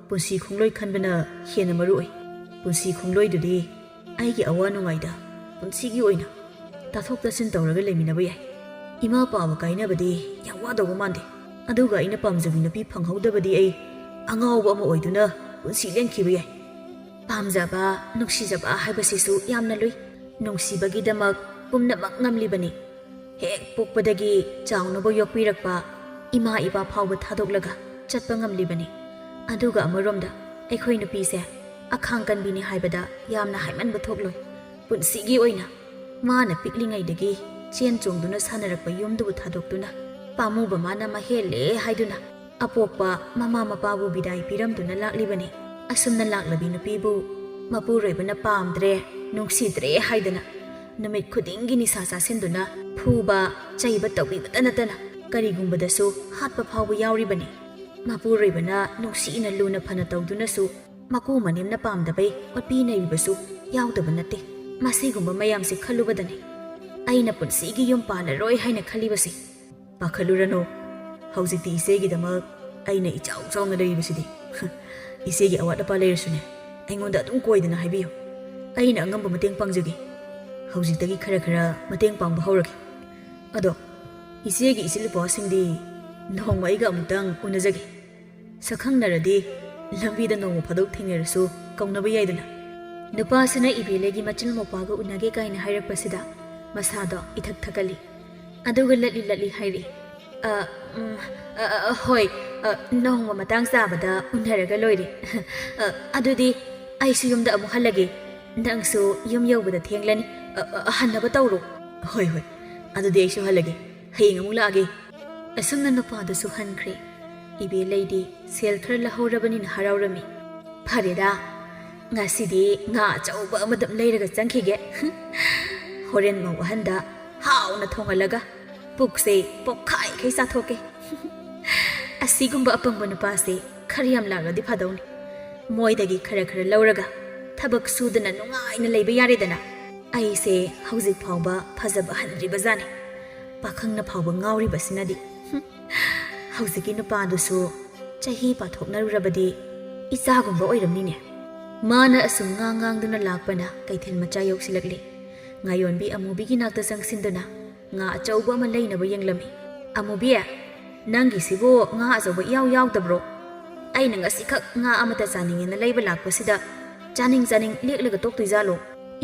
ꯄꯨꯟꯁꯤ ꯈꯣꯡꯂꯣꯏ ꯈꯟꯕꯅ ꯍꯦꯟꯅ ꯃꯔꯨ ꯑꯣꯏ꯫ ꯄꯨꯟꯁꯤ ꯈꯣꯡꯂꯣꯏꯗꯨꯗꯤ ꯑꯩꯒꯤ ꯑꯋꯥ ꯅꯨꯡꯉꯥꯏꯗ ꯄꯨꯟꯁꯤꯒꯤ ꯑꯣꯏꯅ ꯇꯥꯊꯣꯛ ꯇꯥꯁꯤꯟ ꯇꯧꯔꯒ ꯂꯩꯃꯤꯟꯅꯕ ꯌꯥꯏ꯫ ꯏꯃꯥ ꯄꯥꯕ ꯀꯥꯏꯅꯕꯗꯤ ꯌꯥꯝ ꯋꯥꯗꯧꯕ ꯃꯥꯟꯗꯦ꯫ ꯑꯗꯨꯒ ꯑꯩꯅ ꯄꯥꯝꯖꯕꯤ ꯅꯨꯄꯤ ꯐꯪꯍꯧꯗꯕꯗꯤ ꯑꯩ ꯑꯉꯥꯎꯕ ꯑꯃ ꯑꯣꯏꯗꯨꯅ ꯄꯨꯟꯁꯤ ꯂꯦꯟꯈꯤꯕ ꯌꯥꯏ꯫ ꯄꯥꯝꯖꯕ, ꯅꯨꯡꯁꯤꯖꯕ ꯍꯥꯏꯕꯁꯤꯁꯨ ꯌꯥꯝꯅ ꯂꯨꯏ꯫ ꯅꯨꯡꯁꯤꯕꯒꯤꯗꯃꯛ ꯄꯨꯝꯅꯃꯛ ꯉꯝꯂꯤꯕꯅꯤ꯫ ꯍꯦꯛ ꯄꯣꯛꯄꯗꯒꯤ ꯆꯥꯎꯅꯕ ꯌꯣꯛꯄꯤꯔꯛꯄ ꯏꯃꯥ ꯏꯄꯥ ꯐꯥꯎꯕ ꯊꯥꯗꯣꯛꯂꯒ ꯆꯠꯄ ꯉꯝꯂꯤꯕꯅꯤ꯫ ꯑꯗꯨꯒ ꯑꯃꯔꯣꯝꯗ ꯑꯩꯈꯣꯏ ꯅꯨꯄꯤꯁꯦ ꯑꯈꯥꯡ ꯀꯟꯕꯤꯅꯤ ꯍꯥꯏꯕꯗ ꯌꯥꯝꯅ ꯍꯥꯏꯃꯟꯕ ꯊꯣꯛꯂꯣꯏ꯫ ꯄꯨꯟꯁꯤꯒꯤ ꯑꯣꯏꯅ ꯃꯥꯅ ꯄꯤꯛꯂꯤꯉꯩꯗꯒꯤ ꯆꯦꯟ ꯆꯣꯡꯗꯨꯅ ꯁꯥꯟꯅꯔꯛꯄ ꯌꯨꯝꯗꯨꯕꯨ ꯊꯥꯗꯣꯛꯇꯨꯅ ꯄꯥꯝꯃꯨꯕ ꯃꯥꯅ ꯃꯍꯦꯜꯂꯦ ꯍꯥꯏꯗꯨꯅ ꯑꯄꯣꯛꯄ ꯃꯃꯥ ꯃꯄꯥꯕꯨ ꯕꯤꯗꯥꯏ ꯄꯤꯔꯝꯗꯨꯅ ꯂꯥꯛꯂꯤꯕꯅꯤ꯫ ꯑꯁꯨꯝꯅ ꯂꯥꯛꯂꯕꯤ ꯅꯨꯄꯤꯕꯨ ꯃꯄꯨꯔꯣꯏꯕꯅ ꯄꯥꯝꯗ꯭ꯔꯦ, ꯅꯨꯡꯁꯤꯗ꯭ꯔꯦ ꯍꯥꯏꯗꯅ ꯅꯨꯃꯤꯠ ꯈꯨꯗꯤꯡꯒꯤ ꯅꯤꯁꯥ ꯆꯥꯁꯤꯟꯗꯨꯅ ꯐꯨꯕ, ꯆꯩꯕ ꯇꯧꯕꯤꯕꯇ ꯅꯠꯇꯅ ꯀꯔꯤꯒꯨꯝꯕꯗꯁꯨ ꯍꯥꯠꯄ ꯐꯥꯎꯕ ꯌꯥꯎꯔꯤꯕꯅꯤ꯫ ꯃꯄꯨꯔꯣꯏꯕꯅ ꯅꯨꯡꯁꯤꯅ ꯂꯨꯅ ꯐꯅ ꯇꯧꯗꯨꯅꯁꯨ ꯃꯀꯨ ꯃꯅꯦꯝꯅ ꯄꯥꯝꯗꯕꯩ ꯑꯣꯠꯄꯤ ꯅꯩꯕꯤꯕꯁꯨ ꯌꯥꯎꯗꯕ ꯅꯠꯇꯦ꯫ ꯃꯁꯤꯒꯨꯝꯕ ꯃꯌꯥꯝꯁꯦ ꯈꯜꯂꯨꯕꯗꯅꯤ ꯑꯩꯅ ꯄꯨꯟꯁꯤꯒꯤ ꯌꯨꯝ ꯄꯥꯜꯂꯔꯣꯏ ꯍꯥꯏꯅ ꯈꯜꯂꯤꯕꯁꯦ꯫ ꯄꯥꯈꯠꯂꯨꯔꯅꯨ, ꯍꯧꯖꯤꯛꯇꯤ ꯏꯆꯦꯒꯤꯗꯃꯛ ꯑꯩꯅ ꯏꯆꯥꯎ ꯆꯥꯎꯅ ꯂꯩꯔꯤꯕꯁꯤꯗꯤ꯫ ꯏꯆꯦꯒꯤ ꯑꯋꯥꯠ ꯑꯄꯥ ꯂꯩꯔꯁꯨꯅꯦ, ꯑꯩꯉꯣꯟꯗ ꯑꯗꯨꯝ ꯀꯣꯏꯗꯅ ꯍꯥꯏꯕꯤꯌꯨ꯫ ꯑꯩꯅ ꯑꯉꯝꯕ ꯃꯇꯦꯡ ꯄꯥꯡꯖꯒꯦ꯫ ꯍꯧꯖꯤꯛꯇꯒꯤ ꯈꯔ ꯈꯔ ꯃꯇꯦꯡ ꯄꯥꯡꯕ ꯍꯧꯔꯒꯦ꯫ ꯑꯗꯣ ꯏꯆꯦꯒꯤ ꯏꯆꯤꯜ ꯏꯄ꯭ꯋꯥꯁꯤꯡꯗꯤ ꯅꯣꯡꯃ ꯑꯩꯒ ꯑꯃꯨꯛꯇꯪ ꯎꯅꯖꯒꯦ꯫ ꯁꯛꯈꯪꯅꯔꯗꯤ ꯂꯝꯕꯤꯗ ꯅꯣꯡꯃ ꯐꯥꯗꯣꯛ ꯊꯦꯡꯅꯔꯁꯨ ꯀꯧꯅꯕ ꯌꯥꯏꯗꯅ꯫ ꯅꯨꯄꯥꯁꯤꯅ ꯏꯕꯦꯂꯩꯒꯤ ꯃꯆꯤꯜ ꯃꯧꯄ꯭ꯋꯥꯒ ꯎꯅꯒꯦ ꯀꯥꯏꯅ ꯍꯥꯏꯔꯛꯄꯁꯤꯗ ꯃꯁꯥꯗꯣ ꯏꯊꯛ ꯊꯛꯀꯠꯂꯤ꯫ ꯑꯗꯨꯒ ꯂꯠꯂꯤ ꯂꯠꯂꯤ ꯍꯥꯏꯔꯛꯏ, "ꯑ, ꯎꯝ, ꯑ, ꯑ, ꯍꯣꯏ, ꯑ, ꯅꯣꯡꯃ ꯃꯇꯥꯡ ꯆꯥꯕꯗ ꯎꯅꯔꯒ ꯂꯣꯏꯔꯦ꯫ ꯑ, ꯑꯗꯨꯗꯤ ꯑꯩꯁꯨ ꯌꯨꯝꯗ ꯑꯃꯨꯛ ꯍꯜꯂꯒꯦ꯫ ꯅꯪꯁꯨ ꯌꯨꯝ ꯌꯧꯕꯗ ꯊꯦꯡꯂꯅꯤ꯫ ꯑ, ꯑ, ꯍꯟꯅꯕ ꯇꯧꯔꯣ꯫" "ꯍꯣꯏ, ꯍꯣꯏ, ꯑꯗꯨꯗꯤ ꯑꯩꯁꯨ ꯍꯜꯂꯒꯦ꯫ ꯍꯌꯦꯡ ꯑꯃꯨꯛ ꯂꯥꯛꯑꯒꯦ꯫" ꯑꯁꯨꯝꯅ ꯅꯨꯄꯥꯗꯨꯁꯨ ꯍꯟꯈ꯭ꯔꯦ꯫ ꯏꯕꯦꯂꯩꯗꯤ ꯁꯦꯜ ꯈꯔ ꯂꯧꯍꯧꯔꯕꯅꯤꯅ ꯍꯔꯥꯎꯔꯝꯃꯤ꯫ "ꯐꯔꯦꯗ, ꯉꯁꯤꯗꯤ ꯉꯥ ꯑꯆꯧꯕ ꯑꯃꯗꯝ ꯂꯩꯔꯒ ꯆꯪꯈꯤꯒꯦ꯫ ꯍꯣꯔꯦꯟ ꯃꯧ ꯑꯍꯟꯗ ꯍꯥꯎꯅ ꯊꯣꯡꯍꯜꯂꯒ ꯄꯨꯛꯁꯦ ꯄꯣꯛꯈꯥꯏꯈꯩ ꯆꯥꯊꯣꯛꯀꯦ꯫" ꯑꯁꯤꯒꯨꯝꯕ ꯑꯄꯪꯕ ꯅꯨꯄꯥꯁꯦ ꯈꯔ ꯌꯥꯝ ꯂꯥꯛꯂꯗꯤ ꯐꯗꯧꯅꯤ꯫ ꯃꯣꯏꯗꯒꯤ ꯈꯔ ꯈꯔ ꯂꯧꯔꯒ ꯊꯕꯛ ꯁꯨꯗꯅ ꯅꯨꯡꯉꯥꯏꯅ ꯂꯩꯕ ꯌꯥꯔꯦꯗꯅ꯫ ꯑꯩꯁꯦ ꯍꯧꯖꯤꯛ ꯐꯥꯎꯕ ꯐꯖꯕ ꯍꯟꯗ꯭ꯔꯤꯕꯖꯥꯠꯅꯤ꯫ ꯄꯥꯈꯪꯅ ꯐꯥꯎꯕ ꯉꯥꯎꯔꯤꯕꯁꯤꯅꯗꯤ꯫ ꯍꯨꯝ, ꯍꯧꯖꯤꯛꯀꯤ ꯅꯨꯄꯥꯗꯨꯁꯨ ꯆꯍꯤ ꯄꯥꯊꯣꯛꯅꯔꯨꯔꯕꯗꯤ ꯏꯆꯥꯒꯨꯝꯕ ꯑꯣꯏꯔꯝꯅꯤꯅꯦ꯫ ꯃꯥꯅ ꯑꯁꯨꯝ ꯉꯥꯡ ꯉꯥꯡꯗꯨꯅ ꯂꯥꯛꯄꯅ ꯀꯩꯊꯦꯜ ꯃꯆꯥ ꯌꯧꯁꯤꯜꯂꯛꯂꯦ꯫ ꯉꯥꯌꯣꯟꯕꯤ ꯑꯃꯨꯕꯤꯒꯤ ꯅꯥꯛꯇ ꯆꯪꯁꯤꯟꯗꯨꯅ ꯉꯥ ꯑꯆꯧꯕ ꯑꯃ ꯂꯩꯅꯕ ꯌꯦꯡꯂꯝꯃꯤ꯫ "ꯑꯃꯨꯕꯤ, ꯅꯪꯒꯤꯁꯤꯕꯨ ꯉꯥ ꯑꯆꯧꯕ ꯏꯌꯥꯎ ꯌꯥꯎꯗꯕ꯭ꯔꯣ? ꯑꯩꯅ ꯉꯁꯤꯈꯛ ꯉꯥ ꯑꯃꯇ ꯆꯥꯅꯤꯡꯉꯦꯅ ꯂꯩꯕ ꯂꯥꯛꯄꯁꯤꯗ ꯆꯥꯅꯤꯡ ꯆꯥꯅꯤꯡ ꯂꯦꯛꯂꯒ ꯇꯣꯛꯇꯣꯏꯖꯥꯠꯂꯣ?"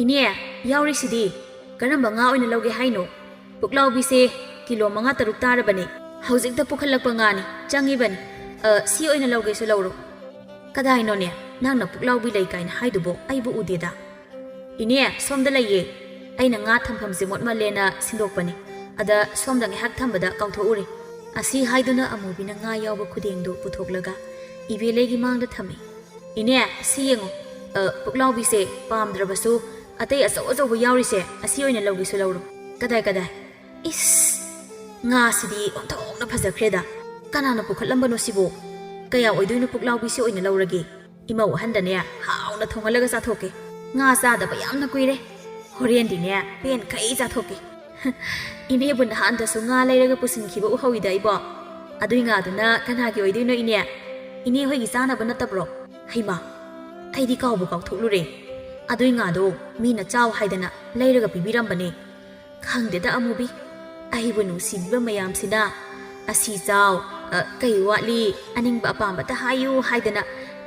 "ꯏꯅꯦ, ꯌꯥꯎꯔꯤꯁꯤꯗꯤ꯫ ꯀꯔꯝꯕ ꯉꯥ ꯑꯣꯏꯅ ꯂꯧꯒꯦ ꯍꯥꯏꯅꯣ?" "ꯄꯨꯛꯂꯥꯎꯕꯤꯁꯦ ꯀꯤꯂꯣ ꯃꯉꯥ ꯇꯔꯨꯛ ꯇꯥꯔꯕꯅꯦ꯫ ꯍꯧꯖꯤꯛꯇ ꯄꯨꯈꯠꯂꯛꯄ ꯉꯥꯅꯤ, ꯆꯪꯉꯤꯕꯅꯤ꯫ ꯑ, ꯁꯤ ꯑꯣꯏꯅ ꯂꯧꯒꯦꯁꯨ ꯂꯧꯔꯣ꯫" "ꯀꯗꯥꯏꯅꯣꯅꯦ, ꯅꯪꯅ ꯄꯨꯛꯂꯥꯎꯕꯤ ꯂꯩ ꯀꯥꯏꯅ ꯍꯥꯏꯗꯨꯕꯣ? ꯑꯩꯕꯨ ꯎꯗꯦꯗ꯫" "ꯏꯅꯦ, ꯁꯣꯝꯗ ꯂꯩꯌꯦ꯫ ꯑꯩꯅ ꯉꯥ ꯊꯝꯐꯝꯁꯦ ꯃꯣꯠꯃꯜꯂꯦꯅ ꯁꯤꯟꯗꯣꯛꯄꯅꯤ꯫ ꯑꯗ ꯁꯣꯝꯗ ꯉꯥꯏꯍꯥꯛ ꯊꯝꯕꯗ ꯀꯥꯎꯊꯣꯛꯎꯔꯦ꯫" ꯑꯁꯤ ꯍꯥꯏꯗꯨꯅ ꯑꯃꯨꯕꯤꯅ ꯉꯥ ꯌꯥꯎꯕ ꯈꯨꯗꯦꯡꯗꯨ ꯄꯨꯊꯣꯛꯂꯒ ꯏꯕꯦꯂꯩꯒꯤ ꯃꯥꯡꯗ ꯊꯝꯃꯤ꯫ "ꯏꯅꯦ, ꯁꯤ ꯌꯦꯡꯉꯨ꯫ ꯑ, ꯄꯨꯛꯂꯥꯎꯕꯤꯁꯦ ꯄꯥꯝꯗ꯭ꯔꯕꯁꯨ ꯑꯇꯩ ꯑꯆꯧ ꯑꯆꯧꯕ ꯌꯥꯎꯔꯤꯁꯦ, ꯑꯁꯤ ꯑꯣꯏꯅ ꯂꯧꯒꯦꯁꯨ ꯂꯧꯔꯣ꯫" "ꯀꯗꯥꯏ, ꯀꯗꯥꯏ? ꯏꯁ! ꯉꯥꯁꯤꯗꯤ ꯑꯣꯟꯊꯣꯛꯅ ꯐꯖꯈ꯭ꯔꯦꯗ꯫ ꯀꯅꯥꯅ ꯄꯨꯈꯠꯂꯝꯕꯅꯣ ꯁꯤꯕꯨ? ꯀꯌꯥ ꯑꯣꯏꯗꯣꯏꯅꯣ? ꯄꯨꯛꯂꯥꯎꯕꯤꯁꯤ ꯑꯣꯏꯅ ꯂꯧꯔꯒꯦ꯫ ꯏꯃꯧ ꯑꯍꯟꯗꯅꯦ ꯍꯥꯎꯅ ꯊꯣꯡꯍꯜꯂꯒ ꯆꯥꯊꯣꯛꯀꯦ꯫ ꯉꯥ ꯆꯥꯗꯕ ꯌꯥꯝꯅ ꯀꯨꯏꯔꯦ꯫ ꯍꯣꯔꯦꯟꯗꯤꯅꯦ ꯄꯦꯟꯈꯩ ꯆꯥꯊꯣꯛꯀꯦ꯫" ꯏꯅꯦꯕꯨ ꯅꯍꯥꯟꯗꯁꯨ ꯉꯥ ꯂꯩꯔꯒ ꯄꯨꯁꯤꯟꯈꯤꯕ ꯎꯍꯧꯏꯗ ꯑꯩꯕꯣ꯫ ꯑꯗꯨꯏ ꯉꯥꯗꯨꯅ ꯀꯅꯥꯒꯤ ꯑꯣꯏꯗꯣꯏꯅꯣ ꯏꯅꯦ? ꯏꯅꯦ ꯍꯣꯏꯒꯤ ꯆꯥꯅꯕ ꯅꯠꯇꯕ꯭ꯔꯣ? ꯍꯩꯃꯥ, ꯑꯩꯗꯤ ꯀꯥꯎꯕꯨ ꯀꯥꯎꯊꯣꯛꯂꯨꯔꯦ꯫ ꯑꯗꯨꯏ ꯉꯥꯗꯣ ꯃꯤꯅ ꯆꯥꯎ ꯍꯥꯏꯗꯅ ꯂꯩꯔꯒ ꯄꯤꯕꯤꯔꯝꯕꯅꯦ꯫ ꯈꯪꯗꯦꯗ ꯑꯃꯨꯕꯤ, ꯑꯩꯕꯨ ꯅꯨꯡꯁꯤꯕꯤꯕ ꯃꯌꯥꯝꯁꯤꯅ ꯑꯁꯤ ꯆꯥꯎ, ꯑ, ꯀꯩ ꯋꯥꯠꯂꯤ, ꯑꯅꯤꯡꯕ ꯑꯄꯥꯝꯕꯇ ꯍꯥꯏꯌꯨ ꯍꯥꯏꯗꯅ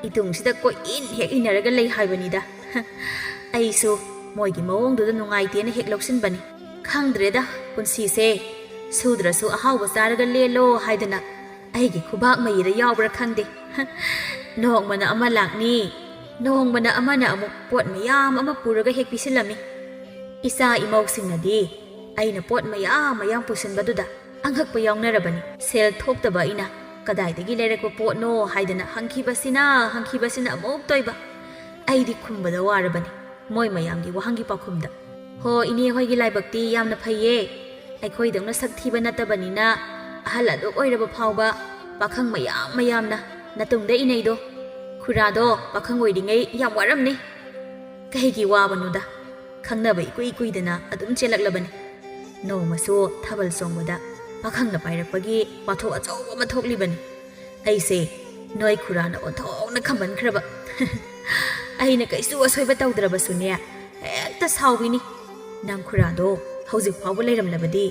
ꯏꯇꯨꯡꯁꯤꯗ ꯀꯣꯏꯏꯟ ꯍꯦꯛ ꯏꯟꯅꯔꯒ ꯂꯩ ꯍꯥꯏꯕꯅꯤꯗ꯫ ꯑꯩꯁꯨ ꯃꯣꯏꯒꯤ ꯃꯑꯣꯡꯗꯨꯗ ꯅꯨꯡꯉꯥꯏꯇꯦꯅ ꯍꯦꯛ ꯂꯧꯁꯤꯟꯕꯅꯤ꯫ ꯈꯪꯗ꯭ꯔꯦꯗ, ꯄꯨꯟꯁꯤꯁꯦ ꯁꯨꯗ꯭ꯔꯁꯨ ꯑꯍꯥꯎꯕ ꯆꯥꯔꯒ ꯂꯦꯜꯂꯣ ꯍꯥꯏꯗꯅ ꯑꯩꯒꯤ ꯈꯨꯕꯥꯛ ꯃꯌꯤꯗ ꯌꯥꯎꯕ꯭ꯔꯥ ꯈꯪꯗꯦ꯫ ꯅꯣꯡꯃꯅ ꯑꯃ ꯂꯥꯛꯅꯤ, ꯅꯣꯡꯃꯅ ꯑꯃꯅ ꯑꯃꯨꯛ ꯄꯣꯠ ꯃꯌꯥꯝ ꯑꯃ ꯄꯨꯔꯒ ꯍꯦꯛ ꯄꯤꯁꯤꯜꯂꯝꯃꯤ꯫ ꯏꯆꯥ ꯏꯃꯧꯁꯤꯡꯅꯗꯤ ꯑꯩꯅ ꯄꯣꯠ ꯃꯌꯥꯝ ꯃꯌꯥꯝ ꯄꯨꯁꯤꯟꯕꯗꯨꯗ ꯑꯉꯛꯄ ꯌꯥꯎꯅꯔꯕꯅꯤ꯫ ꯁꯦꯜ ꯊꯣꯛꯇꯕ ꯑꯩꯅ ꯀꯗꯥꯏꯗꯒꯤ ꯂꯩꯔꯛꯄ ꯄꯣꯠꯅꯣ ꯍꯥꯏꯗꯅ ꯍꯪꯈꯤꯕꯁꯤꯅ, ꯍꯪꯈꯤꯕꯁꯤꯅ ꯑꯃꯨꯛ ꯇꯣꯏꯕ꯫ ꯑꯩꯗꯤ ꯈꯨꯝꯕꯗ ꯋꯥꯔꯕꯅꯤ ꯃꯣꯏ ꯃꯌꯥꯝꯒꯤ ꯋꯥꯍꯪꯒꯤ ꯄꯥꯎꯈꯨꯝꯗ꯫ ꯍꯣ, ꯏꯅꯦ ꯍꯣꯏꯒꯤ ꯂꯥꯏꯕꯛꯇꯤ ꯌꯥꯝꯅ ꯐꯩꯌꯦ꯫ ꯑꯩꯈꯣꯏꯗꯧꯅ ꯁꯛ ꯊꯤꯕ ꯅꯠꯇꯕꯅꯤꯅ ꯑꯍꯜ ꯑꯗꯨꯛ ꯑꯣꯏꯔꯕ ꯐꯥꯎꯕ ꯄꯥꯈꯪ ꯃꯌꯥꯝ ꯃꯌꯥꯝꯅ ꯅꯇꯨꯡꯗ ꯏꯅꯩꯗꯣ꯫ ꯈꯨꯔꯥꯗꯣ ꯄꯥꯈꯪ ꯑꯣꯏꯔꯤꯉꯩ ꯌꯥꯝ ꯋꯥꯔꯝꯅꯤ꯫ ꯀꯩꯒꯤ ꯋꯥꯕꯅꯣꯗ? ꯈꯪꯅꯕ ꯏꯀꯨꯏ ꯀꯨꯏꯗꯅ ꯑꯗꯨꯝ ꯆꯦꯜꯂꯛꯂꯕꯅꯤ꯫ ꯅꯣꯡꯃꯁꯨ ꯊꯥꯕꯜ ꯆꯣꯡꯕꯗ ꯄꯥꯈꯪꯅ ꯄꯥꯏꯔꯛꯄꯒꯤ ꯋꯥꯊꯣꯛ ꯑꯆꯧꯕ ꯑꯃ ꯊꯣꯛꯂꯤꯕꯅꯤ꯫ ꯑꯩꯁꯦ ꯅꯣꯏ ꯈꯨꯔꯥꯅ ꯑꯣꯟꯊꯣꯛꯅ ꯈꯝꯕꯟꯈ꯭ꯔꯕ꯫ ꯑꯩꯅ ꯀꯩꯁꯨ ꯑꯁꯣꯏꯕ ꯇꯧꯗ꯭ꯔꯕꯁꯨꯅꯦ, ꯍꯦꯛꯇ ꯁꯥꯎꯕꯤꯅꯤ꯫ ꯅꯪ ꯈꯨꯔꯥꯗꯣ ꯍꯧꯖꯤꯛ ꯐꯥꯎꯕ ꯂꯩꯔꯝꯂꯕꯗꯤ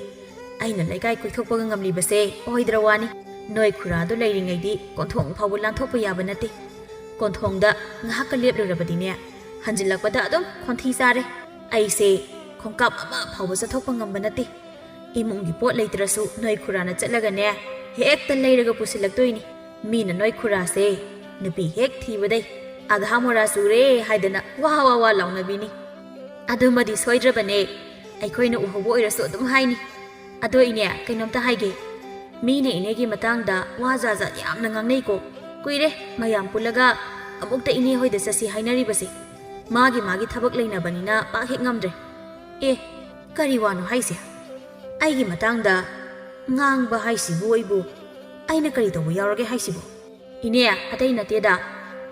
ꯑꯩꯅ ꯂꯩꯀꯥꯏ ꯀꯣꯏꯊꯣꯛꯄꯒ ꯉꯝꯂꯤꯕꯁꯦ ꯑꯣꯏꯗ꯭ꯔ ꯋꯥꯅꯤ꯫ ꯅꯣꯏ ꯈꯨꯔꯥꯗꯣ ꯂꯩꯔꯤꯉꯩꯗꯤ ꯀꯣꯟꯊꯣꯡ ꯐꯥꯎꯕ ꯂꯥꯟꯊꯣꯛꯄ ꯌꯥꯕ ꯅꯠꯇꯦ꯫ ꯀꯣꯟꯊꯣꯡꯗ ꯉꯥꯏꯍꯥꯛꯀ ꯂꯦꯞꯂꯨꯔꯕꯗꯤꯅꯦ, ꯍꯟꯖꯤꯜꯂꯛꯄꯗ ꯑꯗꯨꯝ ꯈꯣꯟꯊꯤ ꯆꯥꯔꯦ꯫ ꯑꯩꯁꯦ ꯈꯣꯡꯀꯥꯞ ꯑꯃ ꯐꯥꯎꯕ ꯆꯠꯊꯣꯛꯄ ꯉꯝꯕ ꯅꯠꯇꯦ꯫ ꯏꯃꯨꯡꯒꯤ ꯄꯣꯠ ꯂꯩꯇ꯭ꯔꯁꯨ ꯅꯣꯏ ꯈꯨꯔꯥꯅ ꯆꯠꯂꯒꯅꯦ, ꯍꯦꯛꯇ ꯂꯩꯔꯒ ꯄꯨꯁꯤꯜꯂꯛꯇꯣꯏꯅꯤ꯫ ꯃꯤꯅ ꯅꯣꯏ ꯈꯨꯔꯥꯁꯦ ꯅꯨꯄꯤ ꯍꯦꯛ ꯊꯤꯕꯗꯩ ꯑꯘꯥ ꯃꯣꯔꯥ ꯆꯨꯔꯦ ꯍꯥꯏꯗꯅ ꯋꯥ ꯋꯥ ꯋꯥ ꯂꯥꯎꯅꯕꯤꯅꯤ꯫ ꯑꯗꯨꯃꯗꯤ ꯁꯣꯏꯗ꯭ꯔꯕꯅꯦ, ꯑꯩꯈꯣꯏꯅ ꯎꯍꯧꯕ ꯑꯣꯏꯔꯁꯨ ꯑꯗꯨꯝ ꯍꯥꯏꯅꯤ꯫ ꯑꯗꯣ ꯏꯅꯦ, ꯀꯩꯅꯣꯝꯇ ꯍꯥꯏꯒꯦ꯫ ꯃꯤꯅ ꯏꯅꯦꯒꯤ ꯃꯇꯥꯡꯗ ꯋꯥ ꯖꯥꯠ ꯖꯥꯠ ꯌꯥꯝꯅ ꯉꯥꯡꯅꯩꯀꯣ꯫ ꯀꯨꯏꯔꯦ ꯃꯌꯥꯝ ꯄꯨꯜꯂꯒ ꯑꯃꯨꯛꯇ ꯏꯅꯦ ꯍꯣꯏꯗ ꯆꯠꯁꯤ ꯍꯥꯏꯅꯔꯤꯕꯁꯦ꯫ ꯃꯥꯒꯤ ꯃꯥꯒꯤ ꯊꯕꯛ ꯂꯩꯅꯕꯅꯤꯅ ꯄꯥꯛ ꯍꯦꯛ ꯉꯝꯗ꯭ꯔꯦ꯫ ꯑꯦ, ꯀꯔꯤ ꯋꯥꯅꯣ ꯍꯥꯏꯁꯦ? ꯑꯩꯒꯤ ꯃꯇꯥꯡꯗ ꯉꯥꯡꯕ ꯍꯥꯏꯁꯤꯕꯨ ꯑꯩꯕꯨ, ꯑꯩꯅ ꯀꯔꯤ ꯇꯧꯕ ꯌꯥꯎꯔꯒꯦ ꯍꯥꯏꯁꯤꯕꯨ? ꯏꯅꯦ, ꯑꯇꯩ ꯅꯠꯇꯦꯗ꯫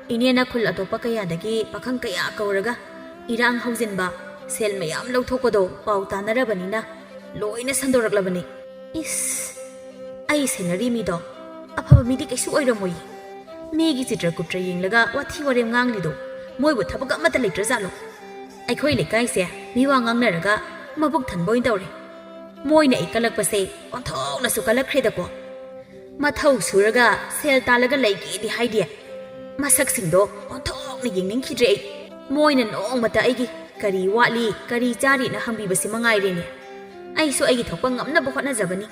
ꯏꯅꯦꯅ ꯈꯨꯜ ꯑꯇꯣꯞꯄ ꯀꯌꯥꯗꯒꯤ ꯄꯥꯈꯪ ꯀꯌꯥ ꯀꯧꯔꯒ ꯏꯔꯥꯡ ꯍꯧꯖꯤꯟꯕ, ꯁꯦꯜ ꯃꯌꯥꯝ ꯂꯧꯊꯣꯛꯄꯗꯣ ꯄꯥꯎ ꯇꯥꯅꯔꯕꯅꯤꯅ ꯂꯣꯏꯅ ꯁꯟꯗꯣꯔꯛꯂꯕꯅꯤ꯫ ꯏꯁ, ꯑꯩ ꯁꯦꯟꯅꯔꯤ ꯃꯤꯗꯣ ꯑꯐꯕ ꯃꯤꯗꯤ ꯀꯩꯁꯨ ꯑꯣꯏꯔꯝꯃꯣꯏꯌꯦ꯫ ꯃꯤꯒꯤ ꯆꯤꯇ꯭ꯔ ꯀꯨꯇ꯭ꯔ ꯌꯦꯡꯂꯒ ꯋꯥꯊꯤ ꯋꯥꯔꯦꯝ ꯉꯥꯡꯂꯤꯗꯣ ꯃꯣꯏꯕꯨ ꯊꯕꯛ ꯑꯃꯠꯇ ꯂꯩꯇ꯭ꯔꯖꯥꯠꯂꯣ? ꯑꯩꯈꯣꯏ ꯂꯩꯀꯥꯏꯁꯦ ꯃꯤꯋꯥ ꯉꯥꯡꯅꯔꯒ ꯃꯕꯨꯛ ꯊꯟꯕ ꯑꯣꯏꯅ ꯇꯧꯔꯦ꯫ ꯃꯣꯏꯅ ꯑꯩ ꯀꯜꯂꯛꯄꯁꯦ ꯑꯣꯟꯊꯣꯛꯅꯁꯨ ꯀꯜꯂꯛꯈ꯭ꯔꯦꯗꯀꯣ꯫ ꯃꯊꯧ ꯁꯨꯔꯒ ꯁꯦꯜ ꯇꯥꯜꯂꯒ ꯂꯩꯒꯦꯗꯤ ꯍꯥꯏꯗꯦ꯫ ꯃꯁꯛꯁꯤꯡꯗꯣ ꯑꯣꯟꯊꯣꯛꯅ ꯌꯦꯡꯅꯤꯡꯈꯤꯗ꯭ꯔꯦ ꯑꯩ꯫ ꯃꯣꯏꯅ ꯅꯣꯡꯃꯇ ꯑꯩꯒꯤ ꯀꯔꯤ ꯋꯥꯠꯂꯤ, ꯀꯔꯤ ꯆꯥꯔꯤꯅ ꯍꯪꯕꯤꯕꯁꯤ ꯃꯉꯥꯏꯔꯦꯅꯦ꯫ ꯑꯩꯁꯨ ꯑꯩꯒꯤ ꯊꯣꯛꯄ ꯉꯝꯅꯕ ꯍꯣꯠꯅꯖꯕꯅꯤ꯫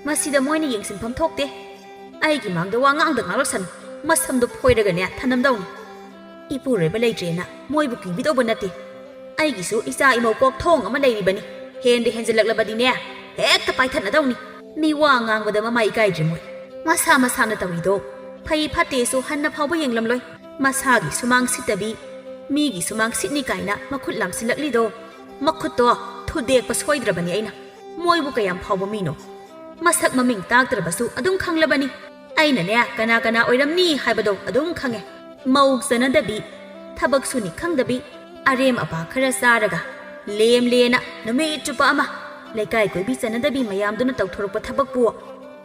ꯃꯁꯤꯗ ꯃꯣꯏꯅ ꯌꯦꯡꯁꯤꯟꯐꯝ ꯊꯣꯛꯇꯦ꯫ ꯑꯩꯒꯤ ꯃꯥꯡꯗ ꯋꯥ ꯉꯥꯡꯗ ꯉꯥꯡꯂꯛꯁꯅꯨ꯫ ꯃꯁꯝꯗꯣ ꯐꯣꯏꯔꯒꯅꯦ ꯊꯅꯝꯗꯧꯅꯤ꯫ ꯏꯄꯨꯔꯣꯏꯕ ꯂꯩꯇ꯭ꯔꯦꯅ ꯃꯣꯏꯕꯨ ꯀꯤꯕꯤꯗꯧꯕ ꯅꯠꯇꯦ꯫ ꯑꯩꯒꯤꯁꯨ ꯏꯆꯥ ꯏꯃꯧ ꯀꯣꯛ ꯊꯣꯡ ꯑꯃ ꯂꯩꯔꯤꯕꯅꯤ꯫ ꯍꯦꯟꯗ ꯍꯦꯟꯖꯤꯜꯂꯛꯂꯕꯗꯤꯅꯦ, ꯍꯦꯛꯇ ꯄꯥꯏꯊꯠꯅꯗꯧꯅꯤ꯫ ꯃꯤ ꯋꯥ ꯉꯥꯡꯕꯗ ꯃꯃꯥꯏ ꯏꯀꯥꯏꯗ꯭ꯔꯦ ꯃꯣꯏ꯫ ꯃꯁꯥ ꯃꯁꯥꯅ ꯇꯧꯔꯤꯗꯣ ꯐꯩ ꯐꯠꯇꯦꯁꯨ ꯍꯟꯅ ꯐꯥꯎꯕ ꯌꯦꯡꯂꯝꯂꯣꯏ꯫ ꯃꯁꯥꯒꯤ ꯁꯨꯃꯥꯡ ꯁꯤꯠꯇꯕꯤ, ꯃꯤꯒꯤ ꯁꯨꯃꯥꯡ ꯁꯤꯠꯅꯤ ꯀꯥꯏꯅ ꯃꯈꯨꯠ ꯂꯥꯝꯁꯤꯜꯂꯛꯂꯤꯗꯣ, ꯃꯈꯨꯠꯇꯣ ꯊꯨꯗꯦꯛꯄ ꯁꯣꯏꯗ꯭ꯔꯕꯅꯤ ꯑꯩꯅ꯫ ꯃꯣꯏꯕꯨ ꯀꯌꯥꯝ ꯐꯥꯎꯕ ꯃꯤꯅꯣ? ꯃꯁꯛ ꯃꯃꯤꯡ ꯇꯥꯛꯇ꯭ꯔꯕꯁꯨ ꯑꯗꯨꯝ ꯈꯪꯂꯕꯅꯤ꯫ ꯑꯩꯅꯅꯦ ꯀꯅꯥ ꯀꯅꯥ ꯑꯣꯏꯔꯝꯅꯤ ꯍꯥꯏꯕꯗꯣ ꯑꯗꯨꯝ ꯈꯪꯉꯦ꯫ ꯃꯧ ꯆꯅꯗꯕꯤ, ꯊꯕꯛ ꯁꯨꯅꯤ ꯈꯪꯗꯕꯤ, ꯑꯔꯦꯝ ꯑꯄꯥ ꯈꯔ ꯆꯥꯔꯒ ꯂꯦꯝ ꯂꯦꯅ ꯅꯨꯃꯤꯠ ꯆꯨꯞꯄ ꯑꯃ ꯂꯩꯀꯥꯏ ꯀꯣꯏꯕꯤ ꯆꯅꯗꯕꯤ ꯃꯌꯥꯝꯗꯨꯅ ꯇꯧꯊꯣꯔꯛꯄ ꯊꯕꯛꯄꯨ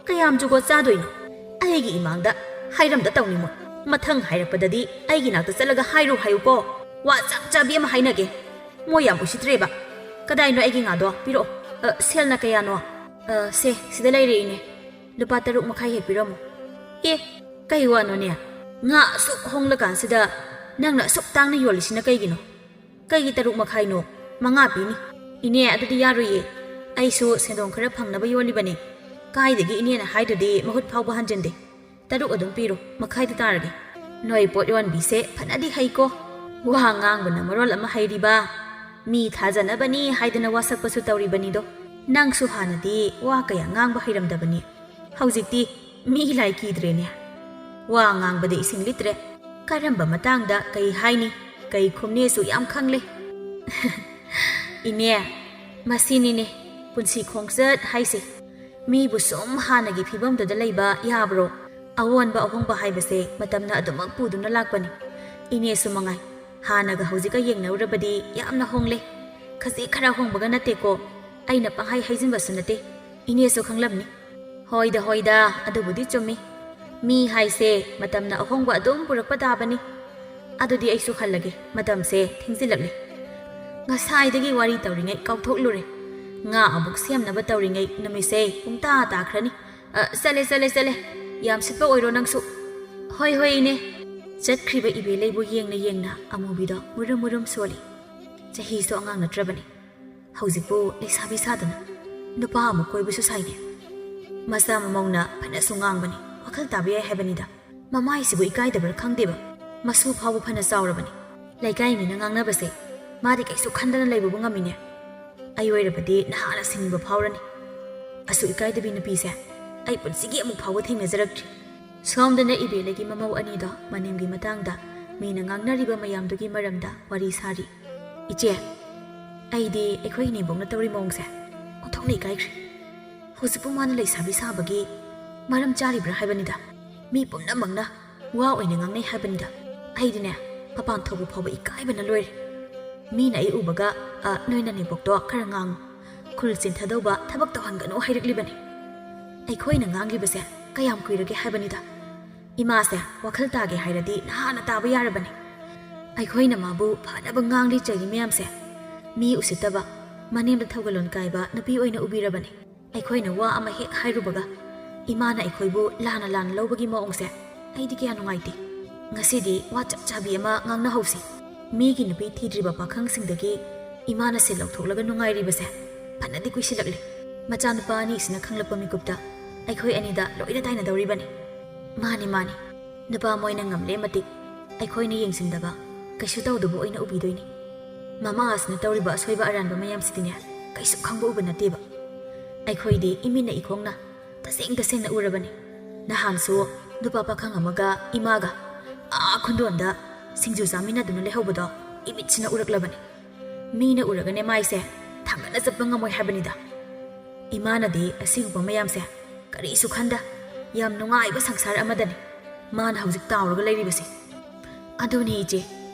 ꯀꯌꯥꯝ ꯖꯨꯒꯣꯠ ꯆꯥꯗꯣꯏꯅꯣ? ꯑꯩꯒꯤ ꯏꯃꯥꯡꯗ ꯍꯥꯏꯔꯝꯗ ꯇꯧꯅꯤ ꯃꯣꯏ꯫ ꯃꯊꯪ ꯍꯥꯏꯔꯛꯄꯗꯗꯤ ꯑꯩꯒꯤ ꯅꯥꯛꯇ ꯆꯠꯂꯒ ꯍꯥꯏꯔꯨ ꯍꯥꯏꯌꯨꯀꯣ꯫ ꯋꯥ ꯆꯞ ꯆꯥꯕꯤ ꯑꯃ ꯍꯥꯏꯅꯒꯦ꯫ ꯃꯣꯏ ꯌꯥꯝ ꯎꯁꯤꯠꯇ꯭ꯔꯦꯕ꯫ ꯀꯗꯥꯏꯅꯣ ꯑꯩꯒꯤ ꯉꯥꯗꯣ? ꯄꯤꯔꯛꯑꯣ꯫ ꯑ, ꯁꯦꯜꯅ ꯀꯌꯥꯅꯣ? ꯑ, ꯁꯦ, ꯁꯤꯗ ꯂꯩꯔꯦ ꯏꯅꯦ꯫ ꯂꯨꯄꯥ ꯇꯔꯨꯛ ꯃꯈꯥꯏ ꯍꯦꯛ ꯄꯤꯔꯝꯃꯣ꯫ ꯑꯦ, ꯀꯩ ꯋꯥꯅꯣꯅꯦ? ꯉꯥ ꯑꯁꯨꯛ ꯍꯣꯡꯂꯀꯥꯟꯁꯤꯗ ꯅꯪꯅ ꯑꯁꯨꯛ ꯇꯥꯡꯅ ꯌꯣꯜꯂꯤꯁꯤꯅ ꯀꯩꯒꯤꯅꯣ? ꯀꯩꯒꯤ ꯇꯔꯨꯛ ꯃꯈꯥꯏꯅꯣ? ꯃꯉꯥ ꯄꯤꯅꯤ꯫ ꯏꯅꯦ, ꯑꯗꯨꯗꯤ ꯌꯥꯔꯣꯏꯌꯦ꯫ ꯑꯩꯁꯨ ꯁꯦꯟꯗꯣꯡ ꯈꯔ ꯐꯪꯅꯕ ꯌꯣꯜꯂꯤꯕꯅꯤ꯫ ꯀꯥꯏꯗꯒꯤ ꯏꯅꯦꯅ ꯍꯥꯏꯗꯨꯗꯤ ꯃꯍꯨꯠ ꯐꯥꯎꯕ ꯍꯟꯖꯤꯟꯗꯦ꯫ ꯇꯔꯨꯛ ꯑꯗꯨꯝ ꯄꯤꯔꯣ, ꯃꯈꯥꯏꯗ ꯇꯥꯔꯒꯦ꯫ ꯅꯣꯏ ꯄꯣꯠ ꯌꯣꯟꯕꯤꯁꯦ ꯐꯅꯗꯤ ꯍꯩꯀꯣ꯫ ꯋꯥ ꯉꯥꯡꯕꯅ ꯃꯔꯣꯜ ꯑꯃ ꯍꯩꯔꯤꯕ꯫ ꯃꯤ ꯊꯥꯖꯅꯕꯅꯤ ꯍꯥꯏꯗꯅ ꯋꯥꯁꯛꯄꯁꯨ ꯇꯧꯔꯤꯕꯅꯤꯗꯣ꯫ ꯅꯪꯁꯨ ꯍꯥꯟꯅꯗꯤ ꯋꯥ ꯀꯌꯥ ꯉꯥꯡꯕ ꯍꯩꯔꯝꯗꯕꯅꯤ꯫ ꯍꯧꯖꯤꯛꯇꯤ ꯃꯤ ꯂꯥꯏ ꯀꯤꯗ꯭ꯔꯦꯅꯦ꯫ ꯋꯥ ꯉꯥꯡꯕꯗ ꯏꯁꯤꯡ ꯂꯤꯠꯇ꯭ꯔꯦ꯫ ꯀꯔꯝꯕ ꯃꯇꯥꯡꯗ ꯀꯩ ꯍꯥꯏꯅꯤ, ꯀꯩ ꯈꯨꯝꯅꯦꯁꯨ ꯌꯥꯝ ꯈꯪꯂꯦ꯫ ꯏꯅꯦ, ꯃꯁꯤꯅꯤꯅꯦ ꯄꯨꯟꯁꯤ ꯈꯣꯡꯆꯠ ꯍꯥꯏꯁꯦ꯫ ꯃꯤꯕꯨ ꯁꯨꯝ ꯍꯥꯟꯅꯒꯤ ꯐꯤꯕꯝꯗꯨꯗ ꯂꯩꯕ ꯌꯥꯕ꯭ꯔꯣ? ꯑꯑꯣꯟꯕ ꯑꯍꯣꯡꯕ ꯍꯥꯏꯕꯁꯦ ꯃꯇꯝꯅ ꯑꯗꯨꯃꯛ ꯄꯨꯗꯨꯅ ꯂꯥꯛꯄꯅꯤ꯫ ꯏꯅꯦꯁꯨ ꯃꯉꯥꯏ, ꯍꯥꯟꯅꯒ ꯍꯧꯖꯤꯛꯀ ꯌꯦꯡꯅꯔꯨꯔꯕꯗꯤ ꯌꯥꯝꯅ ꯍꯣꯡꯂꯦ꯫ ꯈꯖꯤꯛ ꯈꯔ ꯍꯣꯡꯕꯒ ꯅꯠꯇꯦꯀꯣ꯫ ꯑꯩꯅ ꯄꯪꯍꯥꯏ ꯍꯥꯏꯖꯤꯟꯕꯁꯨ ꯅꯠꯇꯦ, ꯏꯅꯦꯁꯨ ꯈꯪꯂꯝꯅꯤ꯫ ꯍꯣꯏꯗ ꯍꯣꯏꯗ, ꯑꯗꯨꯕꯨꯗꯤ ꯆꯨꯝꯃꯤ꯫ ꯃꯤ ꯍꯥꯏꯁꯦ ꯃꯇꯝꯅ ꯑꯍꯣꯡꯕ ꯑꯗꯨꯝ ꯄꯨꯔꯛꯄ ꯇꯥꯕꯅꯤ꯫ ꯑꯗꯨꯗꯤ ꯑꯩꯁꯨ ꯍꯜꯂꯒꯦ, ꯃꯇꯝꯁꯦ ꯊꯦꯡꯖꯤꯜꯂꯛꯂꯦ꯫ ꯉꯁꯥꯏꯗꯒꯤ ꯋꯥꯔꯤ ꯇꯧꯔꯤꯉꯩ ꯀꯥꯎꯊꯣꯛꯂꯨꯔꯦ꯫ ꯉꯥ ꯑꯃꯨꯛ ꯁꯦꯝꯅꯕ ꯇꯧꯔꯤꯉꯩ ꯅꯨꯃꯤꯠꯁꯦ ꯄꯨꯡꯇꯥ ꯇꯥꯈ꯭ꯔꯅꯤ꯫ ꯑ, ꯆꯠꯂꯦ ꯆꯠꯂꯦ ꯆꯠꯂꯦ꯫ ꯌꯥꯝ ꯁꯤꯠꯄ ꯑꯣꯏꯔꯣ ꯅꯪꯁꯨ꯫ ꯍꯣꯏ ꯍꯣꯏ ꯏꯅꯦ꯫ ꯆꯠꯈ꯭ꯔꯤꯕ ꯏꯕꯦꯂꯩꯕꯨ ꯌꯦꯡꯅ ꯌꯦꯡꯅ ꯑꯃꯨꯕꯤꯗꯣ ꯃꯨꯔꯨꯝ ꯃꯨꯔꯨꯝ ꯁꯣꯜꯂꯤ꯫ ꯆꯍꯤꯁꯨ ꯑꯉꯥꯡ ꯅꯠꯇ꯭ꯔꯕꯅꯤ꯫ ꯍꯧꯖꯤꯛꯄꯨ ꯂꯩꯁꯥꯕꯤ ꯁꯥꯗꯅ ꯅꯨꯄꯥ ꯑꯃ ꯀꯣꯏꯕꯁꯨ ꯁꯥꯏꯅꯦ꯫ ꯃꯆꯥ ꯃꯃꯧꯅ ꯐꯅꯁꯨ ꯉꯥꯡꯕꯅꯤ, ꯋꯥꯈꯜ ꯇꯥꯕ ꯌꯥꯏ ꯍꯥꯏꯕꯅꯤꯗ꯫ ꯃꯃꯥꯏꯁꯤꯕꯨ ꯏꯀꯥꯏꯗꯕ꯭ꯔꯥ ꯈꯪꯗꯦꯕ꯫ ꯃꯁꯨ ꯐꯥꯎꯕ ꯐꯅ ꯆꯥꯎꯔꯕꯅꯤ꯫ ꯂꯩꯀꯥꯏ ꯃꯤꯅ ꯉꯥꯡꯅꯕꯁꯦ ꯃꯥꯗꯤ ꯀꯩꯁꯨ ꯈꯟꯗꯅ ꯂꯩꯕꯕꯨ ꯉꯝꯃꯤꯅꯦ꯫ ꯑꯩ ꯑꯣꯏꯔꯕꯗꯤ ꯅꯍꯥꯟꯅ ꯁꯤꯅꯤꯡꯕ ꯐꯥꯎꯔꯅꯤ꯫ ꯑꯁꯨꯛ ꯏꯀꯥꯏꯗꯕꯤ ꯅꯨꯄꯤꯁꯦ ꯑꯩ ꯄꯨꯟꯁꯤꯒꯤ ꯑꯃꯨꯛ ꯐꯥꯎꯕ ꯊꯦꯡꯅꯖꯔꯛꯇ꯭ꯔꯤ꯫ ꯁꯣꯝꯗꯅ ꯏꯕꯦꯂꯩꯒꯤ ꯃꯃꯧ ꯑꯅꯤꯗꯣ ꯃꯅꯦꯝꯒꯤ ꯃꯇꯥꯡꯗ ꯃꯤꯅ ꯉꯥꯡꯅꯔꯤꯕ ꯃꯌꯥꯝꯗꯨꯒꯤ ꯃꯔꯝꯗ ꯋꯥꯔꯤ ꯁꯥꯔꯤ꯫ ꯏꯆꯦ, ꯑꯩꯗꯤ ꯑꯩꯈꯣꯏ ꯏꯅꯦꯝꯕꯣꯛꯅ ꯇꯧꯔꯤ ꯃꯑꯣꯡꯁꯦ ꯑꯣꯟꯊꯣꯛꯅ ꯏꯀꯥꯏꯈ꯭ꯔꯦ꯫ ꯍꯧꯖꯤꯛꯄꯨ ꯃꯥꯅ ꯂꯩꯁꯥꯕꯤ ꯁꯥꯕꯒꯤ ꯃꯔꯝ ꯆꯥꯔꯤꯕ꯭ꯔꯥ ꯍꯥꯏꯕꯅꯤꯗ꯫ ꯃꯤ ꯄꯨꯝꯅꯃꯛꯅ ꯋꯥ ꯑꯣꯏꯅ ꯉꯥꯡꯅꯩ ꯍꯥꯏꯕꯅꯤꯗ꯫ ꯑꯩꯗꯤꯅꯦ, ꯃꯄꯥꯟ ꯊꯣꯛꯄ ꯐꯥꯎꯕ ꯏꯀꯥꯏꯕꯅ ꯂꯣꯏꯔꯦ꯫ ꯃꯤꯅ ꯑꯩ ꯎꯕꯒ, "ꯑ, ꯅꯣꯏ ꯅꯅꯦꯝꯕꯣꯛꯇꯣ ꯈꯔ ꯉꯥꯡꯉꯨ, ꯈꯨꯜ ꯆꯦꯟꯊꯗꯧꯕ, ꯊꯕꯛ ꯇꯧꯍꯟꯒꯅꯨ" ꯍꯥꯏꯔꯛꯂꯤꯕꯅꯤ꯫ ꯑꯩꯈꯣꯏꯅ ꯉꯥꯡꯂꯤꯕꯁꯦ ꯀꯌꯥꯝ ꯀꯨꯏꯔꯒꯦ ꯍꯥꯏꯕꯅꯤꯗ꯫ ꯏꯃꯥꯁꯦ ꯋꯥꯈꯜ ꯇꯥꯒꯦ ꯍꯥꯏꯔꯗꯤ ꯅꯍꯥꯟꯅ ꯇꯥꯕ ꯌꯥꯔꯕꯅꯤ꯫ ꯑꯩꯈꯣꯏꯅ ꯃꯥꯕꯨ ꯐꯅꯕ ꯉꯥꯡꯂꯤ ꯆꯩꯔꯤ ꯃꯌꯥꯝꯁꯦ ꯃꯤ ꯎꯁꯤꯠꯇꯕ, ꯃꯅꯦꯝꯗ ꯊꯧꯒꯜꯂꯣꯟ ꯀꯥꯏꯕ ꯅꯨꯄꯤ ꯑꯣꯏꯅ ꯎꯕꯤꯔꯕꯅꯤ꯫ ꯑꯩꯈꯣꯏꯅ ꯋꯥ ꯑꯃ ꯍꯦꯛ ꯍꯥꯏꯔꯨꯕꯒ ꯏꯃꯥꯅ ꯑꯩꯈꯣꯏꯕꯨ ꯂꯥꯟꯅ ꯂꯥꯟꯅ ꯂꯧꯕꯒꯤ ꯃꯑꯣꯡꯁꯦ ꯑꯩꯗꯤ ꯀꯌꯥ ꯅꯨꯡꯉꯥꯏꯇꯦ꯫ ꯉꯁꯤꯗꯤ ꯋꯥ ꯆꯞ ꯆꯥꯕꯤ ꯑꯃ ꯉꯥꯡꯅꯍꯧꯁꯤ꯫ ꯃꯤꯒꯤ ꯅꯨꯄꯤ ꯊꯤꯗ꯭ꯔꯤꯕ ꯄꯥꯈꯪꯁꯤꯡꯗꯒꯤ ꯏꯃꯥꯅ ꯁꯦꯜ ꯂꯧꯊꯣꯛꯂꯒ ꯅꯨꯡꯉꯥꯏꯔꯤꯕꯁꯦ ꯐꯅꯗꯤ ꯀꯨꯏꯁꯤꯜꯂꯛꯂꯦ꯫ ꯃꯆꯥꯅꯨꯄꯥ ꯑꯅꯤꯁꯤꯅ ꯈꯪꯂꯛꯄ ꯃꯤꯀꯨꯞꯇ ꯑꯩꯈꯣꯏ ꯑꯅꯤꯗ ꯂꯣꯏꯅ ꯇꯥꯏꯅꯗꯧꯔꯤꯕꯅꯤ꯫ ꯃꯥꯅꯤ, ꯃꯥꯅꯤ꯫ ꯅꯨꯄꯥ ꯃꯣꯏꯅ ꯉꯝꯂꯦ ꯃꯇꯤꯛ ꯑꯩꯈꯣꯏꯅ ꯌꯦꯡꯁꯤꯟꯗꯕ ꯀꯩꯁꯨ ꯇꯧꯗꯕ ꯑꯣꯏꯅ ꯎꯕꯤꯗꯣꯏꯅꯤ꯫ ꯃꯃꯥ ꯑꯁꯤꯅ ꯇꯧꯔꯤꯕ ꯑꯁꯣꯏꯕ ꯑꯔꯥꯟꯕ ꯃꯌꯥꯝꯁꯤꯗꯤꯅꯦ ꯀꯩꯁꯨ ꯈꯪꯕ ꯎꯕ ꯅꯠꯇꯦꯕ꯫ ꯑꯩꯈꯣꯏꯗꯤ ꯏꯃꯤꯠꯅ ꯏꯈꯣꯡꯅ ꯇꯁꯦꯡ ꯇꯁꯦꯡꯅ ꯎꯔꯕꯅꯤ꯫ ꯅꯍꯥꯟꯁꯨ ꯅꯨꯄꯥ ꯄꯥꯈꯪ ꯑꯃꯒ ꯏꯃꯥꯒ ꯑꯥ ꯈꯨꯟꯗꯣꯟꯗ ꯁꯤꯡꯖꯨ ꯆꯥꯃꯤꯟꯅꯗꯨꯅ ꯂꯩꯍꯧꯕꯗꯣ ꯏꯃꯤꯠꯁꯤꯅ ꯎꯔꯛꯂꯕꯅꯤ꯫ ꯃꯤꯅ ꯎꯔꯒꯅꯦ ꯃꯥꯏꯁꯦ ꯊꯥꯡꯒꯠꯅ ꯆꯠꯄ ꯉꯝꯃꯣꯏ ꯍꯥꯏꯕꯅꯤꯗ꯫ ꯏꯃꯥꯅꯗꯤ ꯑꯁꯤꯒꯨꯝꯕ ꯃꯌꯥꯝꯁꯦ ꯀꯔꯤꯁꯨ ꯈꯟꯗ ꯌꯥꯝ ꯅꯨꯡꯉꯥꯏꯕ ꯁꯪꯁꯥꯔ ꯑꯃꯗꯅꯤ ꯃꯥꯅ ꯍꯧꯖꯤꯛ ꯇꯥꯎꯔꯒ ꯂꯩꯔꯤꯕꯁꯦ꯫ ꯑꯗꯨꯅꯤ ꯏꯆꯦ,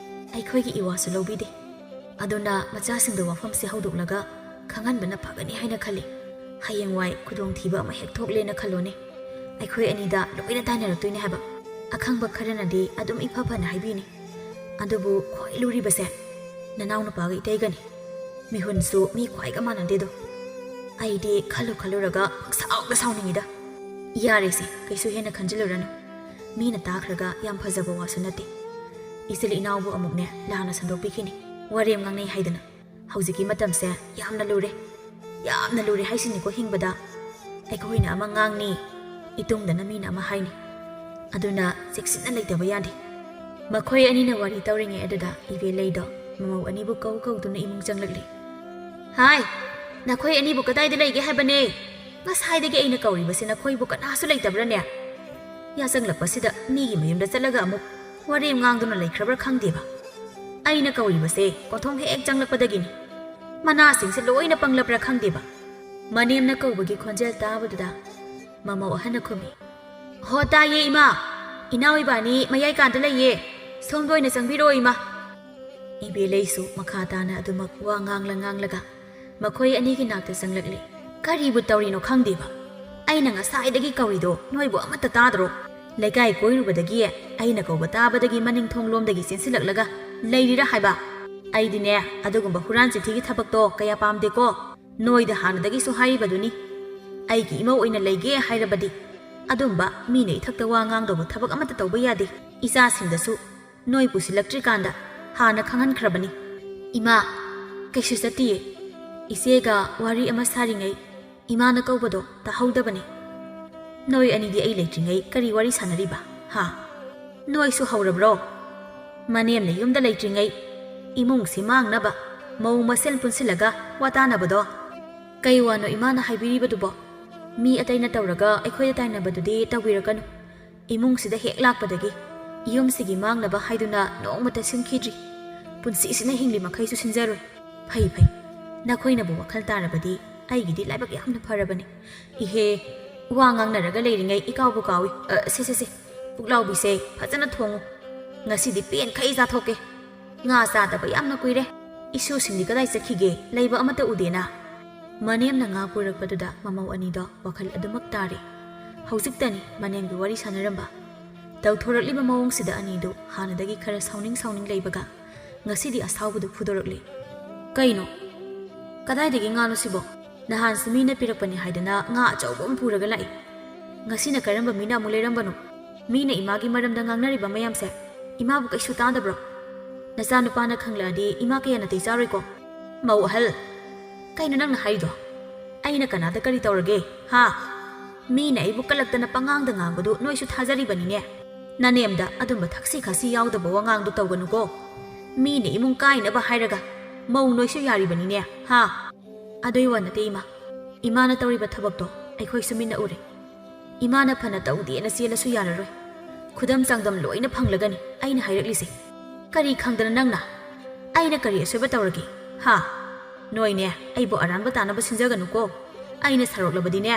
ꯑꯩꯈꯣꯏꯒꯤ ꯏꯋꯥꯁꯨ ꯂꯧꯕꯤꯗꯦ꯫ ꯑꯗꯨꯅ ꯃꯆꯥꯁꯤꯡꯗ ꯋꯥꯐꯝꯁꯦ ꯍꯧꯗꯣꯛꯂꯒ ꯈꯪꯍꯟꯕꯅ ꯐꯒꯅꯤ ꯍꯥꯏꯅ ꯈꯜꯂꯤ꯫ ꯍꯌꯦꯡꯋꯥꯏ ꯈꯨꯗꯣꯡꯊꯤꯕ ꯑꯃ ꯍꯦꯛ ꯊꯣꯛꯂꯦꯅ ꯈꯜꯂꯣꯅꯦ, ꯑꯩꯈꯣꯏ ꯑꯅꯤꯗ ꯂꯣꯏꯅ ꯇꯥꯏꯅꯔꯛꯇꯣꯏꯅꯦ ꯍꯥꯏꯕ꯫ ꯑꯈꯪꯕ ꯈꯔꯅꯗꯤ ꯑꯗꯨꯝ ꯏꯐ ꯐꯅ ꯍꯥꯏꯕꯤꯅꯤ, ꯑꯗꯨꯕꯨ ꯈ꯭ꯋꯥꯏ ꯂꯨꯔꯤꯕꯁꯦ ꯅꯅꯥꯎꯅꯨꯄꯥꯒ ꯏꯇꯩꯒꯅꯤ꯫ ꯃꯤꯍꯨꯟꯁꯨ ꯃꯤ ꯈ꯭ꯋꯥꯏꯒ ꯃꯥꯟꯅꯗꯦꯗꯣ꯫ ꯑꯩꯗꯤ ꯈꯜꯂꯨ ꯈꯜꯂꯨꯔꯒ ꯄꯪꯁꯥꯎꯗ ꯁꯥꯎꯅꯤꯡꯉꯤꯗ꯫ ꯌꯥꯔꯦꯁꯦ, ꯀꯩꯁꯨ ꯍꯦꯟꯅ ꯈꯟꯖꯤꯜꯂꯨꯔꯅꯨ꯫ ꯃꯤꯅ ꯇꯥꯈ꯭ꯔꯒ ꯌꯥꯝ ꯐꯖꯕ ꯋꯥꯁꯨ ꯅꯠꯇꯦ꯫ ꯏꯆꯤꯜ ꯏꯅꯥꯎꯕꯨ ꯑꯃꯨꯛꯅꯦ ꯂꯥꯟꯅ ꯁꯟꯗꯣꯛꯄꯤꯈꯤꯅꯤ꯫ ꯋꯥꯔꯦꯝ ꯉꯥꯡꯅꯩ ꯍꯥꯏꯗꯅ꯫ ꯍꯧꯖꯤꯛꯀꯤ ꯃꯇꯝꯁꯦ ꯌꯥꯝꯅ ꯂꯨꯔꯦ꯫ ꯌꯥꯝꯅ ꯂꯨꯔꯦ ꯍꯥꯏꯁꯤꯅꯤꯀꯣ ꯍꯤꯡꯕꯗ꯫ ꯑꯩꯈꯣꯏꯅ ꯑꯃ ꯉꯥꯡꯅꯤ, ꯏꯇꯨꯡꯗꯅ ꯃꯤꯅ ꯑꯃ ꯍꯥꯏꯅꯤ꯫ ꯑꯗꯨꯅ ꯆꯦꯛꯁꯤꯟꯅ ꯂꯩꯇꯕ ꯌꯥꯗꯦ꯫ ꯃꯈꯣꯏ ꯑꯅꯤꯅ ꯋꯥꯔꯤ ꯇꯧꯔꯤꯉꯩ ꯑꯗꯨꯗ ꯏꯕꯦꯂꯩꯗꯣ ꯃꯃꯧ ꯑꯅꯤꯕꯨ ꯀꯧ ꯀꯧꯗꯨꯅ ꯏꯃꯨꯡ ꯆꯪꯂꯛꯂꯤ꯫ "ꯍꯥꯏ, ꯅꯈꯣꯏ ꯑꯅꯤꯕꯨ ꯀꯗꯥꯏꯗ ꯂꯩꯒꯦ ꯍꯥꯏꯕꯅꯦ? ꯉꯁꯥꯏꯗꯒꯤ ꯑꯩꯅ ꯀꯧꯔꯤꯕꯁꯤ ꯅꯈꯣꯏꯕꯨ ꯀꯅꯥꯁꯨ ꯂꯩꯇꯕ꯭ꯔꯅꯦ? ꯌꯥꯆꯪꯂꯛꯄꯁꯤꯗ ꯃꯤꯒꯤ ꯃꯌꯨꯝꯗ ꯆꯠꯂꯒ ꯑꯃꯨꯛ ꯋꯥꯔꯦꯝ ꯉꯥꯡꯗꯨꯅ ꯂꯩꯈ꯭ꯔꯕ꯭ꯔꯥ ꯈꯪꯗꯦꯕ꯫ ꯑꯩꯅ ꯀꯧꯔꯤꯕꯁꯦ ꯀꯣꯟꯊꯣꯡ ꯍꯦꯛ ꯆꯪꯂꯛꯄꯗꯒꯤꯅꯤ꯫ ꯃꯅꯥꯁꯤꯡꯁꯦ ꯂꯣꯏꯅ ꯄꯪꯂꯕ꯭ꯔꯥ ꯈꯪꯗꯦꯕ꯫" ꯃꯅꯦꯝꯅ ꯀꯧꯕꯒꯤ ꯈꯣꯟꯖꯦꯜ ꯇꯥꯕꯗꯨꯗ ꯃꯃꯧ ꯑꯍꯟꯅ ꯈꯨꯝꯃꯤ, "ꯍꯣ, ꯇꯥꯏꯌꯦ ꯏꯃꯥ, ꯏꯅꯥꯎ ꯏꯕꯥꯅꯤ ꯃꯌꯥꯏ ꯀꯥꯟꯗ ꯂꯩꯌꯦ, ꯁꯣꯝꯗ ꯑꯣꯏꯅ ꯆꯪꯕꯤꯔꯛꯑꯣ ꯏꯃꯥ꯫" ꯏꯕꯦꯂꯩꯁꯨ ꯃꯈꯥ ꯇꯥꯅ ꯑꯗꯨꯃꯛ ꯋꯥ ꯉꯥꯡꯂ ꯉꯥꯡꯂꯒ ꯃꯈꯣꯏ ꯑꯅꯤꯒꯤ ꯅꯥꯛꯇ ꯆꯪꯂꯛꯂꯤ꯫ "ꯀꯔꯤꯕꯨ ꯇꯧꯔꯤꯅꯣ ꯈꯪꯗꯦꯕ, ꯑꯩꯅ ꯉꯁꯥꯏꯗꯒꯤ ꯀꯧꯔꯤꯗꯣ ꯅꯣꯏꯕꯨ ꯑꯃꯠꯇ ꯇꯥꯗ꯭ꯔꯣ? ꯂꯩꯀꯥꯏ ꯀꯣꯏꯔꯨꯕꯗꯒꯤ ꯑꯩꯅ ꯀꯧꯕ ꯇꯥꯕꯗꯒꯤ ꯃꯅꯤꯡ ꯊꯣꯡꯂꯣꯝꯗꯒꯤ ꯆꯦꯟꯁꯤꯜꯂꯛꯂꯒ ꯂꯩꯔꯤꯔꯥ ꯍꯥꯏꯕ? ꯑꯩꯗꯤꯅꯦ ꯑꯗꯨꯒꯨꯝꯕ ꯍꯨꯔꯥꯟ ꯆꯤꯊꯤꯒꯤ ꯊꯕꯛꯇꯣ ꯀꯌꯥ ꯄꯥꯝꯗꯦꯀꯣ꯫ ꯅꯣꯏꯗ ꯍꯥꯟꯅꯗꯒꯤꯁꯨ ꯍꯥꯏꯔꯤꯕꯗꯨꯅꯤ, ꯑꯩꯒꯤ ꯏꯃꯧ ꯑꯣꯏꯅ ꯂꯩꯒꯦ ꯍꯥꯏꯔꯕꯗꯤ ꯑꯗꯨꯝꯕ ꯃꯤꯅ ꯏꯊꯛꯇ ꯋꯥ ꯉꯥꯡꯗꯧꯕ ꯊꯕꯛ ꯑꯃꯠꯇ ꯇꯧꯕ ꯌꯥꯗꯦ꯫ ꯏꯆꯥꯁꯤꯡꯗꯁꯨ ꯅꯣꯏ ꯄꯨꯁꯤꯜꯂꯛꯇ꯭ꯔꯤꯀꯥꯟꯗ ꯍꯥꯟꯅ ꯈꯪꯍꯟꯈ꯭ꯔꯕꯅꯤ꯫" "ꯏꯃꯥ, ꯀꯩꯁꯨ ꯆꯠꯇꯤꯌꯦ꯫ ꯏꯆꯦꯒ ꯋꯥꯔꯤ ꯑꯃ ꯁꯥꯔꯤꯉꯩ ꯏꯃꯥꯅ ꯀꯧꯕꯗꯣ ꯇꯥꯍꯧꯗꯕꯅꯤ꯫ ꯅꯣꯏ ꯑꯅꯤꯗꯤ ꯑꯩ ꯂꯩꯇ꯭ꯔꯤꯉꯩ ꯀꯔꯤ ꯋꯥꯔꯤ ꯁꯥꯟꯅꯔꯤꯕ? ꯍꯥ? ꯅꯣꯏꯁꯨ ꯍꯧꯔꯕ꯭ꯔꯣ? ꯃꯅꯦꯝꯅ ꯌꯨꯝꯗ ꯂꯩꯇ꯭ꯔꯤꯉꯩ ꯏꯃꯨꯡꯁꯤ ꯃꯥꯡꯅꯕ ꯃꯧ ꯃꯁꯦꯜ ꯄꯨꯟꯁꯤꯜꯂꯒ ꯋꯥ ꯇꯥꯅꯕꯗꯣ? ꯀꯩ ꯋꯥꯅꯣ ꯏꯃꯥꯅ ꯍꯥꯏꯕꯤꯔꯤꯕꯗꯨꯕꯣ? ꯃꯤ ꯑꯇꯩꯅ ꯇꯧꯔꯒ ꯑꯩꯈꯣꯏꯗ ꯇꯥꯏꯅꯕꯗꯨꯗꯤ ꯇꯧꯕꯤꯔꯛꯀꯅꯨ꯫ ꯏꯃꯨꯡꯁꯤꯗ ꯍꯦꯛ ꯂꯥꯛꯄꯗꯒꯤ ꯌꯨꯝꯁꯤꯒꯤ ꯃꯥꯡꯅꯕ ꯍꯥꯏꯗꯨꯅ ꯅꯣꯡꯃꯇ ꯁꯤꯟꯈꯤꯗ꯭ꯔꯤ꯫ ꯄꯨꯟꯁꯤꯁꯤꯅ ꯍꯤꯡꯂꯤ ꯃꯈꯩꯁꯨ ꯁꯤꯟꯖꯔꯣꯏ꯫ ꯐꯩ, ꯐꯩ꯫ ꯅꯈꯣꯏꯅꯕꯨ ꯋꯥꯈꯜ ꯇꯥꯔꯕꯗꯤ ꯑꯩꯒꯤꯗꯤ ꯂꯥꯏꯕꯛ ꯌꯥꯝꯅ ꯐꯔꯕꯅꯤ꯫ ꯏꯍꯦ, ꯋꯥ ꯉꯥꯡꯅꯔꯒ ꯂꯩꯔꯤꯉꯩ ꯏꯀꯥꯎꯕꯨ ꯀꯥꯎꯏ꯫ ꯑ, ꯁꯦ, ꯁꯦ, ꯁꯦ, ꯄꯨꯛꯂꯥꯎꯕꯤꯁꯦ ꯐꯖꯅ ꯊꯣꯡꯉꯨ꯫ ꯉꯁꯤꯗꯤ ꯄꯦꯟꯈꯩ ꯆꯥꯊꯣꯛꯀꯦ꯫ ꯉꯥ ꯆꯥꯗꯕ ꯌꯥꯝꯅ ꯀꯨꯏꯔꯦ꯫ ꯏꯁꯨꯁꯤꯡꯗꯤ ꯀꯗꯥꯏ ꯆꯠꯈꯤꯒꯦ? ꯂꯩꯕ ꯑꯃꯠꯇ ꯎꯗꯦꯅ꯫ ꯃꯅꯦꯝꯅ ꯉꯥ ꯄꯨꯔꯛꯄꯗꯨꯗ ꯃꯃꯧ ꯑꯅꯤꯗꯣ ꯋꯥꯈꯜ ꯑꯗꯨꯃꯛ ꯇꯥꯔꯦ꯫ ꯍꯧꯖꯤꯛꯇꯅꯤ ꯃꯅꯦꯝꯒꯤ ꯋꯥꯔꯤ ꯁꯥꯟꯅꯔꯝꯕ꯫ ꯇꯧꯊꯣꯔꯛꯂꯤꯕ ꯃꯑꯣꯡꯁꯤꯗ ꯑꯅꯤꯗꯨ ꯍꯥꯟꯅꯗꯒꯤ ꯈꯔ ꯁꯥꯎꯅꯤꯡ ꯁꯥꯎꯅꯤꯡ ꯂꯩꯕꯒ ꯉꯁꯤꯗꯤ ꯑꯁꯥꯎꯕꯗꯨ ꯐꯨꯗꯣꯔꯛꯂꯦ꯫ "ꯀꯩꯅꯣ? ꯀꯗꯥꯏꯗꯒꯤ ꯉꯥꯅꯣ ꯁꯤꯕꯣ? ꯅꯍꯥꯟꯁꯨ ꯃꯤꯅ ꯄꯤꯔꯛꯄꯅꯤ ꯍꯥꯏꯗꯅ ꯉꯥ ꯑꯆꯧꯕ ꯑꯃ ꯄꯨꯔꯒ ꯂꯥꯛꯏ꯫ ꯉꯁꯤꯅ ꯀꯔꯝꯕ ꯃꯤꯅ ꯑꯃꯨꯛ ꯂꯩꯔꯝꯕꯅꯣ? ꯃꯤꯅ ꯏꯃꯥꯒꯤ ꯃꯔꯝꯗ ꯉꯥꯡꯅꯔꯤꯕ ꯃꯌꯥꯝꯁꯦ ꯏꯃꯥꯕꯨ ꯀꯩꯁꯨ ꯇꯥꯗꯕ꯭ꯔꯣ? ꯅꯆꯥꯅꯨꯄꯥꯅ ꯈꯪꯂꯛꯑꯗꯤ ꯏꯃꯥ ꯀꯌꯥ ꯅꯥꯇꯩ ꯆꯥꯔꯣꯏꯀꯣ?" "ꯃꯧ ꯑꯍꯜ, ꯀꯩꯅꯣ ꯅꯪꯅ ꯍꯥꯏꯔꯤꯗꯣ? ꯑꯩꯅ ꯀꯅꯥꯗ ꯀꯔꯤ ꯇꯧꯔꯒꯦ? ꯍꯥ? ꯃꯤꯅ ꯑꯩꯕꯨ ꯀꯜꯂꯛꯇꯅ ꯄꯉꯥꯡꯗ ꯉꯥꯡꯕꯗꯨ ꯅꯣꯏꯁꯨ ꯊꯥꯖꯔꯤꯕꯅꯤꯅꯦ꯫ ꯅꯅꯦꯝꯗ ꯑꯗꯨꯝꯕ ꯊꯛꯁꯤ ꯈꯥꯁꯤ ꯌꯥꯎꯗꯕ ꯋꯥꯉꯥꯡꯗꯣ ꯇꯧꯒꯅꯨꯀꯣ꯫ ꯃꯤꯅ ꯏꯃꯨꯡ ꯀꯥꯏꯅꯕ ꯍꯥꯏꯔꯒ ꯃꯧ ꯅꯣꯏꯁꯨ ꯌꯥꯔꯤꯕꯅꯤꯅꯦ, ꯍꯥ?" "ꯑꯗꯨꯏ ꯋꯥ ꯅꯠꯇꯦ ꯏꯃꯥ꯫ ꯏꯃꯥꯅ ꯇꯧꯔꯤꯕ ꯊꯕꯛꯇꯣ ꯑꯩꯈꯣꯏꯁꯨ ꯃꯤꯠꯅ ꯎꯔꯦ꯫ ꯏꯃꯥꯅ ꯐꯅ ꯇꯧꯗꯦꯅ ꯆꯦꯜꯂꯁꯨ ꯌꯥꯔꯔꯣꯏ꯫ ꯈꯨꯗꯝ ꯆꯥꯡꯗꯝ ꯂꯣꯏꯅ ꯐꯪꯂꯒꯅꯤ ꯑꯩꯅ ꯍꯥꯏꯔꯛꯂꯤꯁꯦ꯫ ꯀꯔꯤ ꯈꯪꯗꯅ ꯅꯪꯅ? ꯑꯩꯅ ꯀꯔꯤ ꯑꯁꯣꯏꯕ ꯇꯧꯔꯒꯦ? ꯍꯥ? ꯅꯣꯏꯅꯦ ꯑꯩꯕꯨ ꯑꯔꯥꯟꯕ ꯇꯥꯅꯕ ꯁꯤꯟꯖꯒꯅꯨꯀꯣ꯫ ꯑꯩꯅ ꯁꯥꯎꯔꯛꯂꯕꯗꯤꯅꯦ,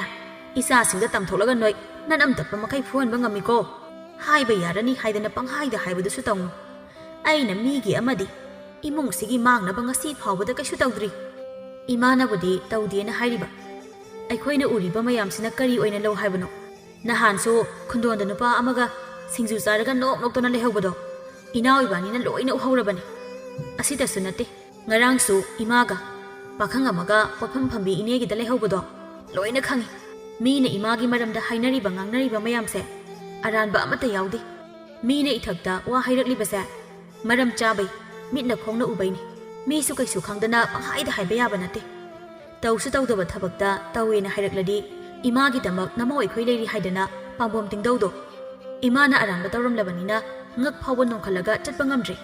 ꯏꯆꯥꯁꯤꯡꯗ ꯇꯝꯊꯣꯛꯂꯒ ꯅꯣꯏ ꯅꯅꯝ ꯇꯞꯄ ꯃꯈꯩ ꯐꯨꯍꯟꯕ ꯉꯝꯃꯤꯀꯣ꯫ ꯍꯥꯏꯕ ꯌꯥꯔꯅꯤ ꯍꯥꯏꯗꯅ ꯄꯪꯍꯥꯏꯗ ꯍꯥꯏꯕꯗꯨꯁꯨ ꯇꯧꯅꯨ꯫ ꯑꯩꯅ ꯃꯤꯒꯤ ꯑꯃꯗꯤ ꯏꯃꯨꯡꯁꯤꯒꯤ ꯃꯥꯡꯅꯕ ꯉꯁꯤ ꯐꯥꯎꯕꯗ ꯀꯩꯁꯨ ꯇꯧꯗ꯭ꯔꯤ꯫ ꯏꯃꯥꯅꯕꯨꯗꯤ ꯇꯧꯗꯦꯅ ꯍꯥꯏꯔꯤꯕ꯫ ꯑꯩꯈꯣꯏꯅ ꯎꯔꯤꯕ ꯃꯌꯥꯝꯁꯤꯅ ꯀꯔꯤ ꯑꯣꯏꯅ ꯂꯧ ꯍꯥꯏꯕꯅꯣ? ꯅꯍꯥꯟꯁꯨ ꯈꯨꯟꯗꯣꯟꯗ ꯅꯨꯄꯥ ꯑꯃꯒ ꯁꯤꯡꯖꯨ ꯆꯥꯔꯒ ꯅꯣꯛ ꯅꯣꯛꯇꯅ ꯂꯩꯍꯧꯕꯗꯣ ꯏꯅꯥꯎ ꯏꯕꯥꯅꯤꯅ ꯂꯣꯏꯅ ꯎꯍꯧꯔꯕꯅꯤ꯫ ꯑꯁꯤꯇꯁꯨ ꯅꯠꯇꯦ, ꯉꯔꯥꯡꯁꯨ ꯏꯃꯥꯒ ꯄꯥꯈꯪ ꯑꯃꯒ ꯄꯣꯠꯐꯝ ꯐꯝꯕꯤ ꯏꯅꯦꯒꯤꯗ ꯂꯩꯍꯧꯕꯗꯣ ꯂꯣꯏꯅ ꯈꯪꯉꯤ꯫ ꯃꯤꯅ ꯏꯃꯥꯒꯤ ꯃꯔꯝꯗ ꯍꯥꯏꯅꯔꯤꯕ ꯉꯥꯡꯅꯔꯤꯕ ꯃꯌꯥꯝꯁꯦ ꯑꯔꯥꯟꯕ ꯑꯃꯠꯇ ꯌꯥꯎꯗꯦ꯫ ꯃꯤꯅ ꯏꯊꯛꯇ ꯋꯥ ꯍꯥꯏꯔꯛꯂꯤꯕꯁꯦ ꯃꯔꯝ ꯆꯥꯕꯩ, ꯃꯤꯠꯅ ꯈꯣꯡꯅ ꯎꯕꯩꯅꯤ꯫ ꯃꯤꯁꯨ ꯀꯩꯁꯨ ꯈꯪꯗꯅ ꯄꯪꯍꯥꯏꯗ ꯍꯥꯏꯕ ꯌꯥꯕ ꯅꯠꯇꯦ꯫ ꯇꯧꯁꯨ ꯇꯧꯗꯕ ꯊꯕꯛꯇ ꯇꯧꯋꯦꯅ ꯍꯥꯏꯔꯛꯂꯗꯤ ꯏꯃꯥꯒꯤꯗꯃꯛ ꯅꯃꯧ ꯑꯩꯈꯣꯏ ꯂꯩꯔꯤ ꯍꯥꯏꯗꯅ ꯄꯥꯝꯕꯣꯝ ꯇꯤꯡꯗꯧꯗꯣ꯫ ꯏꯃꯥꯅ ꯑꯔꯥꯟꯕ ꯇꯧꯔꯝꯂꯕꯅꯤꯅ ꯉꯛ ꯐꯥꯎꯕ ꯅꯣꯡꯈꯠꯂꯒ ꯆꯠꯄ ꯉꯝꯗ꯭ꯔꯦ꯫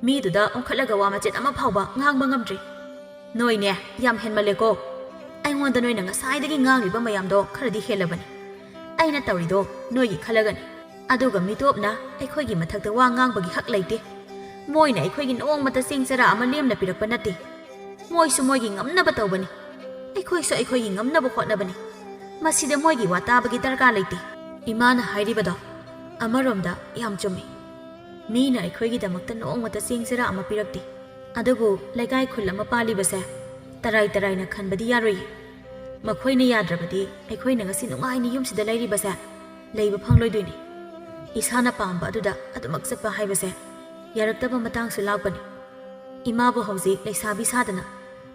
ꯃꯤꯗꯨꯗ ꯑꯣꯟꯈꯠꯂꯒ ꯋꯥ ꯃꯆꯦꯠ ꯑꯃ ꯐꯥꯎꯕ ꯉꯥꯡꯕ ꯉꯝꯗ꯭ꯔꯦ꯫ ꯅꯣꯏꯅꯦ, ꯌꯥꯝ ꯍꯦꯟꯃꯜꯂꯦꯀꯣ꯫ ꯑꯩꯉꯣꯟꯗ ꯅꯣꯏꯅ ꯉꯁꯥꯏꯗꯒꯤ ꯉꯥꯡꯂꯤꯕ ꯃꯌꯥꯝꯗꯣ ꯈꯔꯗꯤ ꯍꯦꯜꯂꯕꯅꯤ꯫ ꯑꯩꯅ ꯇꯧꯔꯤꯗꯣ ꯅꯣꯏꯒꯤ ꯈꯜꯂꯒꯅꯤ꯫ ꯑꯗꯨꯒ ꯃꯤꯇꯣꯞꯅ ꯑꯩꯈꯣꯏꯒꯤ ꯃꯊꯛꯇ ꯋꯥ ꯉꯥꯡꯕꯒꯤ ꯍꯛ ꯂꯩꯇꯦ꯫ ꯃꯣꯏꯅ ꯑꯩꯈꯣꯏꯒꯤ ꯅꯣꯡꯃꯇ ꯆꯦꯡ ꯆꯔꯥ ꯑꯃ ꯂꯦꯝꯅ ꯄꯤꯔꯛꯄ ꯅꯠꯇꯦ꯫ ꯃꯣꯏꯁꯨ ꯃꯣꯏꯒꯤ ꯉꯝꯅꯕ ꯇꯧꯕꯅꯤ꯫ ꯑꯩꯈꯣꯏꯁꯨ ꯑꯩꯈꯣꯏꯒꯤ ꯉꯝꯅꯕ ꯍꯣꯠꯅꯕꯅꯤ꯫ ꯃꯁꯤꯗ ꯃꯣꯏꯒꯤ ꯋꯥ ꯇꯥꯕꯒꯤ ꯗꯔꯀꯥꯔ ꯂꯩꯇꯦ꯫ ꯏꯃꯥꯅ ꯍꯥꯏꯔꯤꯕꯗꯣ ꯑꯃꯔꯣꯝꯗ ꯌꯥꯝ ꯆꯨꯝꯃꯤ꯫ ꯃꯤꯅ ꯑꯩꯈꯣꯏꯒꯤꯗꯃꯛꯇ ꯅꯣꯡꯃꯇ ꯆꯦꯡ ꯆꯔꯥ ꯑꯃ ꯄꯤꯔꯛꯇꯦ꯫ ꯑꯗꯨꯕꯨ ꯂꯩꯀꯥꯏ ꯈꯨꯜ ꯑꯃ ꯄꯥꯜꯂꯤꯕꯁꯦ ꯇꯔꯥꯏ ꯇꯔꯥꯏꯅ ꯈꯟꯕꯗꯤ ꯌꯥꯔꯣꯏꯌꯦ꯫ ꯃꯈꯣꯏꯅ ꯌꯥꯗ꯭ꯔꯕꯗꯤ ꯑꯩꯈꯣꯏꯅ ꯉꯁꯤ ꯅꯨꯡꯉꯥꯏꯅ ꯌꯨꯝꯁꯤꯗ ꯂꯩꯔꯤꯕꯁꯦ ꯂꯩꯕ ꯐꯪꯂꯣꯏꯗꯣꯏꯅꯤ꯫ ꯏꯁꯥꯅ ꯄꯥꯝꯕ ꯑꯗꯨꯗ ꯑꯗꯨꯃꯛ ꯆꯠꯄ ꯍꯥꯏꯕꯁꯦ ꯌꯥꯔꯛꯇꯕ ꯃꯇꯥꯡꯁꯨ ꯂꯥꯛꯄꯅꯤ꯫ ꯏꯃꯥꯕꯨ ꯍꯧꯖꯤꯛ ꯂꯩꯁꯥꯕꯤ ꯁꯥꯗꯅ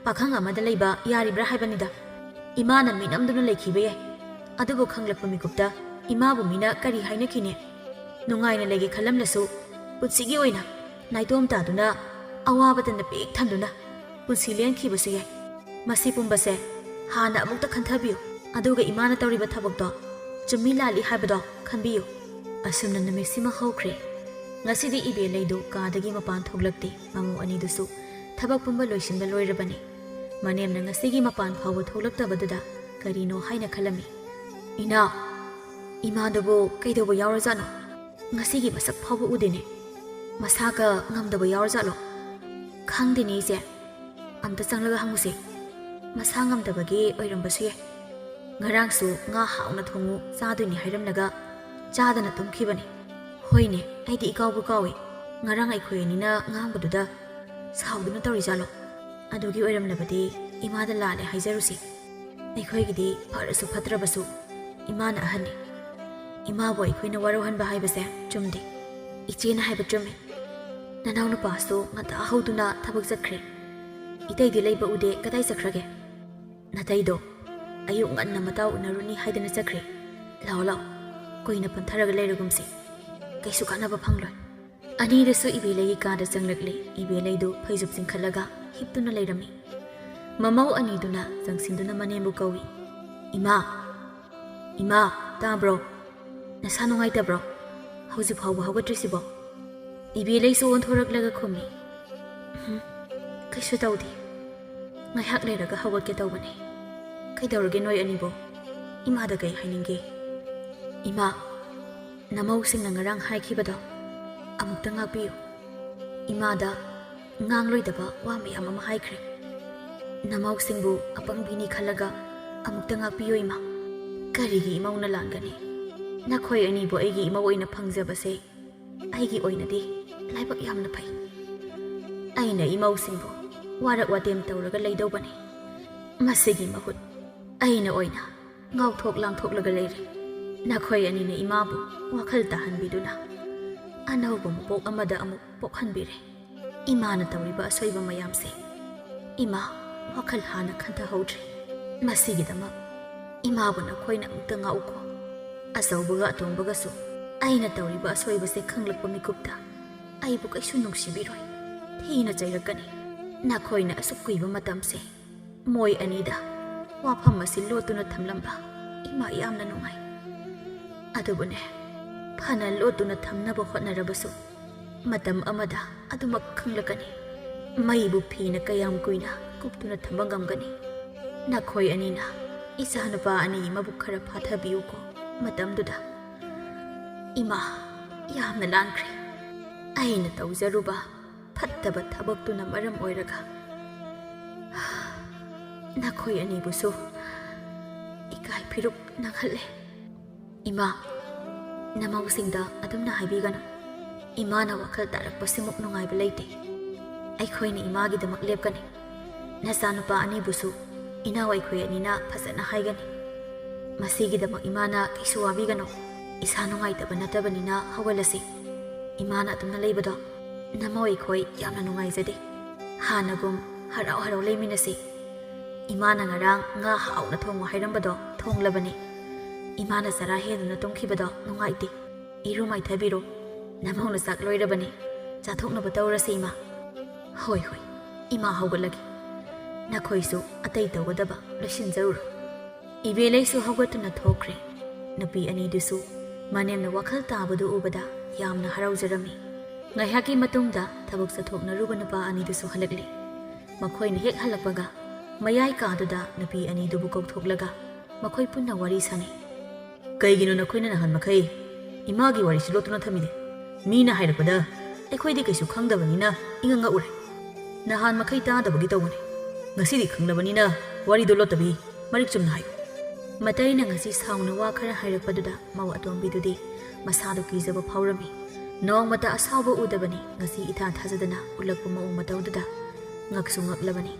ꯄꯥꯈꯪ ꯑꯃꯗ ꯂꯩꯕ ꯌꯥꯔꯤꯕ꯭ꯔꯥ ꯍꯥꯏꯕꯅꯤꯗ꯫ ꯏꯃꯥꯅ ꯃꯤꯅꯝꯗꯨꯅ ꯂꯩꯈꯤꯕ ꯌꯥꯏ꯫ ꯑꯗꯨꯕꯨ ꯈꯪꯂꯛꯄ ꯃꯤꯀꯨꯞꯇ ꯏꯃꯥꯕꯨ ꯃꯤꯅ ꯀꯔꯤ ꯍꯥꯏꯅꯈꯤꯅꯤ? ꯅꯨꯡꯉꯥꯏꯅ ꯂꯩꯒꯦ ꯈꯜꯂꯝꯂꯁꯨ ꯄꯨꯟꯁꯤꯒꯤ ꯑꯣꯏꯅ ꯅꯥꯏꯇꯣꯝ ꯇꯥꯗꯨꯅ ꯑꯋꯥꯕꯗ ꯅꯄꯤꯛ ꯊꯟꯗꯨꯅ ꯄꯨꯟꯁꯤ ꯂꯦꯟꯈꯤꯕꯁꯨ ꯌꯥꯏ꯫ ꯃꯁꯤ ꯄꯨꯝꯕꯁꯦ ꯍꯥꯟꯅ ꯑꯃꯨꯛꯇ ꯈꯟꯊꯕꯤꯌꯨ꯫ ꯑꯗꯨꯒ ꯏꯃꯥꯅ ꯇꯧꯔꯤꯕ ꯊꯕꯛꯇꯣ ꯆꯨꯝꯃꯤ ꯂꯥꯜꯂꯤ ꯍꯥꯏꯕꯗꯣ ꯈꯟꯕꯤꯌꯨ꯫ ꯑꯁꯨꯝꯅ ꯅꯨꯃꯤꯠꯁꯤꯃ ꯍꯧꯈ꯭ꯔꯦ꯫ ꯉꯁꯤꯗꯤ ꯏꯕꯦꯂꯩꯗꯨ ꯀꯥꯗꯒꯤ ꯃꯄꯥꯟ ꯊꯣꯛꯂꯛꯇꯦ꯫ ꯃꯃꯧ ꯑꯅꯤꯗꯨꯁꯨ ꯊꯕꯛ ꯄꯨꯝꯕ ꯂꯣꯏꯁꯤꯟꯕ ꯂꯣꯏꯔꯕꯅꯤ꯫ ꯃꯅꯦꯝꯅ ꯉꯁꯤꯒꯤ ꯃꯄꯥꯟ ꯐꯥꯎꯕ ꯊꯣꯛꯂꯛꯇꯕꯗꯨꯗ ꯀꯔꯤꯅꯣ ꯍꯥꯏꯅ ꯈꯜꯂꯝꯃꯤ꯫ "ꯏꯅꯥ, ꯏꯃꯥꯗꯨꯕꯨ ꯀꯩꯗꯧꯕ ꯌꯥꯎꯔꯖꯥꯠꯅꯣ? ꯉꯁꯤꯒꯤ ꯃꯁꯛ ꯐꯥꯎꯕ ꯎꯗꯦꯅꯦ꯫ ꯃꯁꯥꯒ ꯉꯝꯗꯕ ꯌꯥꯎꯔꯖꯥꯠꯂꯣ? ꯈꯪꯗꯦꯅꯦ ꯏꯆꯦ꯫ ꯑꯝꯇ ꯆꯪꯂꯒ ꯍꯪꯉꯨꯁꯦ꯫ ꯃꯁꯥ ꯉꯝꯗꯕꯒꯤ ꯑꯣꯏꯔꯝꯕꯁꯨ ꯌꯥꯏ꯫ ꯉꯔꯥꯡꯁꯨ ꯉꯥ ꯍꯥꯎꯅ ꯊꯣꯡꯉꯨ ꯆꯥꯗꯣꯏꯅꯤ ꯍꯥꯏꯔꯝꯂꯒ ꯆꯥꯗꯅ ꯇꯨꯝꯈꯤꯕꯅꯤ꯫ ꯍꯣꯏꯅꯦ, ꯑꯩꯗꯤ ꯏꯀꯥꯎꯕꯨ ꯀꯥꯎꯏ꯫ ꯉꯔꯥꯡ ꯑꯩꯈꯣꯏ ꯑꯅꯤꯅ ꯉꯥꯡꯕꯗꯨꯗ ꯁꯥꯎꯗꯨꯅ ꯇꯧꯔꯤꯖꯥꯠꯂꯣ? ꯑꯗꯨꯒꯤ ꯑꯣꯏꯔꯝꯂꯕꯗꯤ ꯏꯃꯥꯗ ꯂꯥꯜꯂꯦ ꯍꯥꯏꯖꯔꯨꯁꯤ꯫ ꯑꯩꯈꯣꯏꯒꯤꯗꯤ ꯐꯔꯁꯨ ꯐꯠꯇ꯭ꯔꯕꯁꯨ ꯏꯃꯥꯅ ꯑꯍꯟꯅꯤ꯫ ꯏꯃꯥꯕꯨ ꯑꯩꯈꯣꯏꯅ ꯋꯥꯔꯧꯍꯟꯕ ꯍꯥꯏꯕꯁꯦ ꯆꯨꯝꯗꯦ꯫ ꯏꯆꯦꯅ ꯍꯥꯏꯕ ꯆꯨꯝꯃꯤ꯫ ꯅꯅꯥꯎꯅꯨꯄꯥꯁꯨ ꯉꯟꯇꯥ ꯍꯧꯗꯨꯅ ꯊꯕꯛ ꯆꯠꯈ꯭ꯔꯦ꯫ ꯏꯇꯩꯗꯤ ꯂꯩꯕ ꯎꯗꯦ, ꯀꯗꯥꯏ ꯆꯠꯈ꯭ꯔꯒꯦ? ꯅꯇꯩꯗꯣ ꯑꯌꯨꯛ ꯉꯟꯅ ꯃꯇꯥꯎ ꯎꯅꯔꯨꯅꯤ ꯍꯥꯏꯗꯅ ꯆꯠꯈ꯭ꯔꯦ꯫ ꯂꯥꯛꯑꯣ, ꯂꯥꯛꯑꯣ, ꯀꯨꯏꯅ ꯄꯟꯊꯔꯒ ꯂꯩꯔꯒꯨꯝꯁꯤ꯫ ꯀꯩꯁꯨ ꯀꯥꯟꯅꯕ ꯐꯪꯂꯣꯏ꯫ ꯑꯅꯤꯗꯨꯁꯨ ꯏꯕꯦꯂꯩꯒꯤ ꯀꯥꯗ ꯆꯪꯂꯛꯂꯦ꯫ ꯏꯕꯦꯂꯩꯗꯨ ꯐꯩꯖꯨꯞ ꯆꯤꯡꯈꯠꯂꯒ ꯍꯤꯞꯇꯨꯅ ꯂꯩꯔꯝꯃꯤ꯫ ꯃꯃꯧ ꯑꯅꯤꯗꯨꯅ ꯆꯪꯁꯤꯟꯗꯨꯅ ꯃꯅꯦꯝꯕꯨ ꯀꯧꯏ꯫ "ꯏꯃꯥ! ꯏꯃꯥ, ꯇꯥꯕ꯭ꯔꯣ? ꯅꯁꯥ ꯅꯨꯡꯉꯥꯏꯇꯕ꯭ꯔꯣ? ꯍꯧꯖꯤꯛ ꯐꯥꯎꯕ ꯍꯧꯒꯠꯇ꯭ꯔꯤꯁꯤꯕꯣ?" ꯏꯕꯦꯂꯩꯁꯨ ꯑꯣꯟꯊꯣꯔꯛꯂꯒ ꯈꯨꯝꯃꯤ꯫ "ꯎꯝ, ꯀꯩꯁꯨ ꯇꯧꯗꯦ꯫ ꯉꯥꯏꯍꯥꯛ ꯂꯩꯔꯒ ꯍꯧꯒꯠꯀꯦ ꯇꯧꯕꯅꯦ꯫ ꯀꯩꯗꯧꯔꯒꯦ ꯅꯣꯏ ꯑꯅꯤꯕꯣ? ꯏꯃꯥꯗ ꯀꯩ ꯍꯥꯏꯅꯤꯡꯒꯦ?" "ꯏꯃꯥ, ꯅꯃꯧꯁꯤꯡꯅ ꯉꯔꯥꯡ ꯍꯥꯏꯈꯤꯕꯗꯣ ꯑꯃꯨꯛꯇ ꯉꯥꯛꯄꯤꯌꯨ꯫ ꯏꯃꯥꯗ ꯉꯥꯡꯂꯣꯏꯗꯕ ꯋꯥ ꯃꯌꯥꯝ ꯑꯃ ꯍꯥꯏꯈ꯭ꯔꯦ꯫ ꯅꯃꯧꯁꯤꯡꯕꯨ ꯑꯄꯪꯕꯤꯅꯤ ꯈꯜꯂꯒ ꯑꯃꯨꯛꯇ ꯉꯥꯛꯄꯤꯌꯨ ꯏꯃꯥ꯫" "ꯀꯔꯤꯒꯤ ꯏꯃꯧꯅ ꯂꯥꯟꯒꯅꯤ? ꯅꯈꯣꯏ ꯑꯅꯤꯕꯨ ꯑꯩꯒꯤ ꯏꯃꯧ ꯑꯣꯏꯅ ꯐꯪꯖꯕꯁꯦ ꯑꯩꯒꯤ ꯑꯣꯏꯅꯗꯤ ꯂꯥꯏꯕꯛ ꯌꯥꯝꯅ ꯐꯩ꯫ ꯑꯩꯅ ꯏꯃꯧꯁꯤꯡꯕꯨ ꯋꯥꯔꯛ ꯋꯥꯇꯦꯝ ꯇꯧꯔꯒ ꯂꯩꯗꯧꯕꯅꯤ꯫ ꯃꯁꯤꯒꯤ ꯃꯍꯨꯠ ꯑꯩꯅ ꯑꯣꯏꯅ ꯉꯥꯎꯊꯣꯛ ꯂꯥꯡꯊꯣꯛꯂꯒ ꯂꯩꯔꯦ꯫ ꯅꯈꯣꯏ ꯑꯅꯤꯅ ꯏꯃꯥꯕꯨ ꯋꯥꯈꯜ ꯇꯥꯍꯟꯕꯤꯗꯨꯅ ꯑꯅꯧꯕ ꯃꯄꯣꯛ ꯑꯃꯗ ꯑꯃꯨꯛ ꯄꯣꯛꯍꯟꯕꯤꯔꯦ꯫ ꯏꯃꯥꯅ ꯇꯧꯔꯤꯕ ꯑꯁꯣꯏꯕ ꯃꯌꯥꯝꯁꯦ ꯏꯃꯥ ꯋꯥꯈꯜ ꯍꯥꯟꯅ ꯈꯟꯊꯍꯧꯗ꯭ꯔꯦ꯫ ꯃꯁꯤꯒꯤꯗꯃꯛ ꯏꯃꯥꯕꯨ ꯅꯈꯣꯏꯅ ꯑꯃꯨꯛꯇ ꯉꯥꯛꯎꯀꯣ꯫ ꯑꯆꯧꯕꯒ ꯑꯇꯣꯝꯕꯒꯁꯨ ꯑꯩꯅ ꯇꯧꯔꯤꯕ ꯑꯁꯣꯏꯕꯁꯦ ꯈꯪꯂꯛꯄ ꯃꯤꯀꯨꯞꯇ ꯑꯩꯕꯨ ꯀꯩꯁꯨ ꯅꯨꯡꯁꯤꯕꯤꯔꯣꯏ, ꯊꯤꯅ ꯆꯩꯔꯛꯀꯅꯤ꯫ ꯅꯈꯣꯏꯅ ꯑꯁꯨꯛ ꯀꯨꯏꯕ ꯃꯇꯝꯁꯦ ꯃꯣꯏ ꯑꯅꯤꯗ ꯋꯥꯐꯝ ꯑꯁꯤ ꯂꯣꯠꯇꯨꯅ ꯊꯝꯂꯝꯕ ꯏꯃꯥ ꯌꯥꯝꯅ ꯅꯨꯡꯉꯥꯏ꯫ ꯑꯗꯨꯕꯨꯅꯦ, ꯐꯅ ꯂꯣꯠꯇꯨꯅ ꯊꯝꯅꯕ ꯍꯣꯠꯅꯔꯕꯁꯨ ꯃꯇꯝ ꯑꯃꯗ ꯑꯗꯨꯃꯛ ꯈꯪꯂꯛꯀꯅꯤ꯫ ꯃꯩꯕꯨ ꯐꯤꯅ ꯀꯌꯥꯝ ꯀꯨꯏꯅ ꯀꯨꯞꯇꯨꯅ ꯊꯝꯕ ꯉꯝꯒꯅꯤ? ꯅꯈꯣꯏ ꯑꯅꯤꯅ ꯏꯆꯥꯅꯨꯄꯥ ꯑꯅꯤꯒꯤ ꯃꯕꯨꯛ ꯈꯔ ꯐꯥꯊꯕꯤꯌꯨꯀꯣ꯫ ꯃꯇꯝꯗꯨꯗ ꯏꯃꯥ ꯌꯥꯝꯅ ꯂꯥꯟꯈ꯭ꯔꯦ꯫ ꯑꯩꯅ ꯇꯧꯖꯔꯨꯕ ꯐꯠꯇꯕ ꯊꯕꯛꯇꯨꯅ ꯃꯔꯝ ꯑꯣꯏꯔꯒ ꯅꯈꯣꯏ ꯑꯅꯤꯕꯨꯁꯨ ꯏꯀꯥꯏ ꯐꯤꯔꯨꯛ ꯅꯪꯍꯜꯂꯦ꯫ ꯏꯃꯥ, ꯅꯃꯧꯁꯤꯡꯗ ꯑꯗꯨꯝꯅ ꯍꯥꯏꯕꯤꯒꯅꯨ꯫ ꯏꯃꯥꯅ ꯋꯥꯈꯜ ꯇꯥꯔꯛꯄꯁꯤꯃꯨꯛ ꯅꯨꯡꯉꯥꯏꯕ ꯂꯩꯇꯦ꯫ ꯑꯩꯈꯣꯏꯅ ꯏꯃꯥꯒꯤꯗꯃꯛ ꯂꯦꯞꯀꯅꯤ꯫ ꯅꯆꯥꯅꯨꯄꯥ ꯑꯅꯤꯕꯨꯁꯨ ꯏꯅꯥꯎ ꯑꯩꯈꯣꯏ ꯑꯅꯤꯅ ꯐꯖꯅ ꯍꯥꯏꯒꯅꯤ꯫ ꯃꯁꯤꯒꯤꯗꯃꯛ ꯏꯃꯥꯅ ꯀꯩꯁꯨ ꯋꯥꯕꯤꯒꯅꯨ꯫ ꯏꯁꯥ ꯅꯨꯡꯉꯥꯏꯇꯕ ꯅꯠꯇꯕꯅꯤꯅ ꯍꯧꯒꯠꯂꯁꯤ꯫ ꯏꯃꯥꯅ ꯑꯗꯨꯝꯅ ꯂꯩꯕꯗꯣ ꯅꯃꯧ ꯑꯩꯈꯣꯏ ꯌꯥꯝꯅ ꯅꯨꯡꯉꯥꯏꯖꯗꯦ꯫ ꯍꯥꯟꯅꯒꯨꯝ ꯍꯔꯥꯎ ꯍꯔꯥꯎ ꯂꯩꯃꯤꯟꯅꯁꯤ꯫ ꯏꯃꯥꯅ ꯉꯔꯥꯡ ꯉꯥ ꯍꯥꯎꯅ ꯊꯣꯡꯉꯨ ꯍꯥꯏꯔꯝꯕꯗꯣ ꯊꯣꯡꯂꯕꯅꯤ꯫ ꯏꯃꯥꯅ ꯆꯔꯥ ꯍꯦꯟꯗꯨꯅ ꯇꯨꯝꯈꯤꯕꯗꯣ ꯅꯨꯡꯉꯥꯏꯇꯦ꯫ ꯏꯔꯨ ꯃꯥꯏꯊꯕꯤꯔꯣ꯫ ꯅꯃꯧꯅ ꯆꯥꯛ ꯂꯣꯏꯔꯕꯅꯤ꯫ ꯆꯥꯊꯣꯛꯅꯕ ꯇꯧꯔꯁꯤ, ꯏꯃꯥ꯫ ꯍꯣꯏ, ꯍꯣꯏ, ꯏꯃꯥ ꯍꯧꯒꯠꯂꯒꯦ꯫ ꯅꯈꯣꯏꯁꯨ ꯑꯇꯩ ꯇꯧꯒꯗꯕ ꯂꯣꯏꯁꯤꯟꯖꯔꯨꯔꯣ꯫ ꯏꯕꯦꯂꯩꯁꯨ ꯍꯧꯒꯠꯇꯨꯅ ꯊꯣꯛꯈ꯭ꯔꯦ꯫ ꯅꯨꯄꯤ ꯑꯅꯤꯗꯨꯁꯨ ꯃꯅꯦꯝꯅ ꯋꯥꯈꯜ ꯇꯥꯕꯗꯨ ꯎꯕꯗ ꯌꯥꯝꯅ ꯍꯔꯥꯎꯖꯔꯝꯃꯤ꯫ ꯉꯥꯏꯍꯥꯛꯀꯤ ꯃꯇꯨꯡꯗ ꯊꯕꯛ ꯆꯠꯊꯣꯛꯅꯔꯨꯕ ꯅꯨꯄꯥ ꯑꯅꯤꯗꯨꯁꯨ ꯍꯜꯂꯛꯂꯦ꯫ ꯃꯈꯣꯏꯅ ꯍꯦꯛ ꯍꯜꯂꯛꯄꯒ ꯃꯌꯥꯏ ꯀꯥꯗꯨꯗ ꯅꯨꯄꯤ ꯑꯅꯤꯗꯨꯕꯨ ꯀꯧꯊꯣꯛꯂꯒ ꯃꯈꯣꯏ ꯄꯨꯟꯅ ꯋꯥꯔꯤ ꯁꯥꯅꯩ꯫ "ꯀꯩꯒꯤꯅꯣ ꯅꯈꯣꯏꯅ ꯅꯍꯥꯟ ꯃꯈꯩ ꯏꯃꯥꯒꯤ ꯋꯥꯔꯤꯁꯤ ꯂꯣꯠꯇꯨꯅ ꯊꯝꯃꯤꯗꯤ? ꯃꯤꯅ ꯍꯥꯏꯔꯛꯄꯗ ꯑꯩꯈꯣꯏꯗꯤ ꯀꯩꯁꯨ ꯈꯪꯗꯕꯅꯤꯅ ꯏꯉꯛ ꯉꯛꯎꯔꯦ꯫ ꯅꯍꯥꯟ ꯃꯈꯩ ꯇꯥꯗꯕꯒꯤ ꯇꯧꯕꯅꯤ꯫ ꯉꯁꯤꯗꯤ ꯈꯪꯂꯕꯅꯤꯅ ꯋꯥꯔꯤꯗꯣ ꯂꯣꯠꯇꯕꯤ ꯃꯔꯤꯛ ꯆꯨꯝꯅ ꯍꯥꯏꯌꯨ꯫" ꯃꯇꯩꯅ ꯉꯁꯤ ꯁꯥꯎꯅ ꯋꯥ ꯈꯔ ꯍꯥꯏꯔꯛꯄꯗꯨꯗ ꯃꯧ ꯑꯇꯣꯝꯕꯤꯗꯨꯗꯤ ꯃꯁꯥꯗꯨ ꯀꯤꯖꯕ ꯐꯥꯎꯔꯝꯃꯤ꯫ ꯅꯣꯡꯃꯇ ꯑꯁꯥꯎꯕ ꯎꯗꯕꯅꯤ, ꯉꯁꯤ ꯏꯊꯥ ꯊꯥꯖꯗꯅ ꯎꯠꯂꯛꯄ ꯃꯑꯣꯡ ꯃꯇꯧꯗꯨꯗ ꯉꯛꯁꯨ ꯉꯛꯂꯕꯅꯤ꯫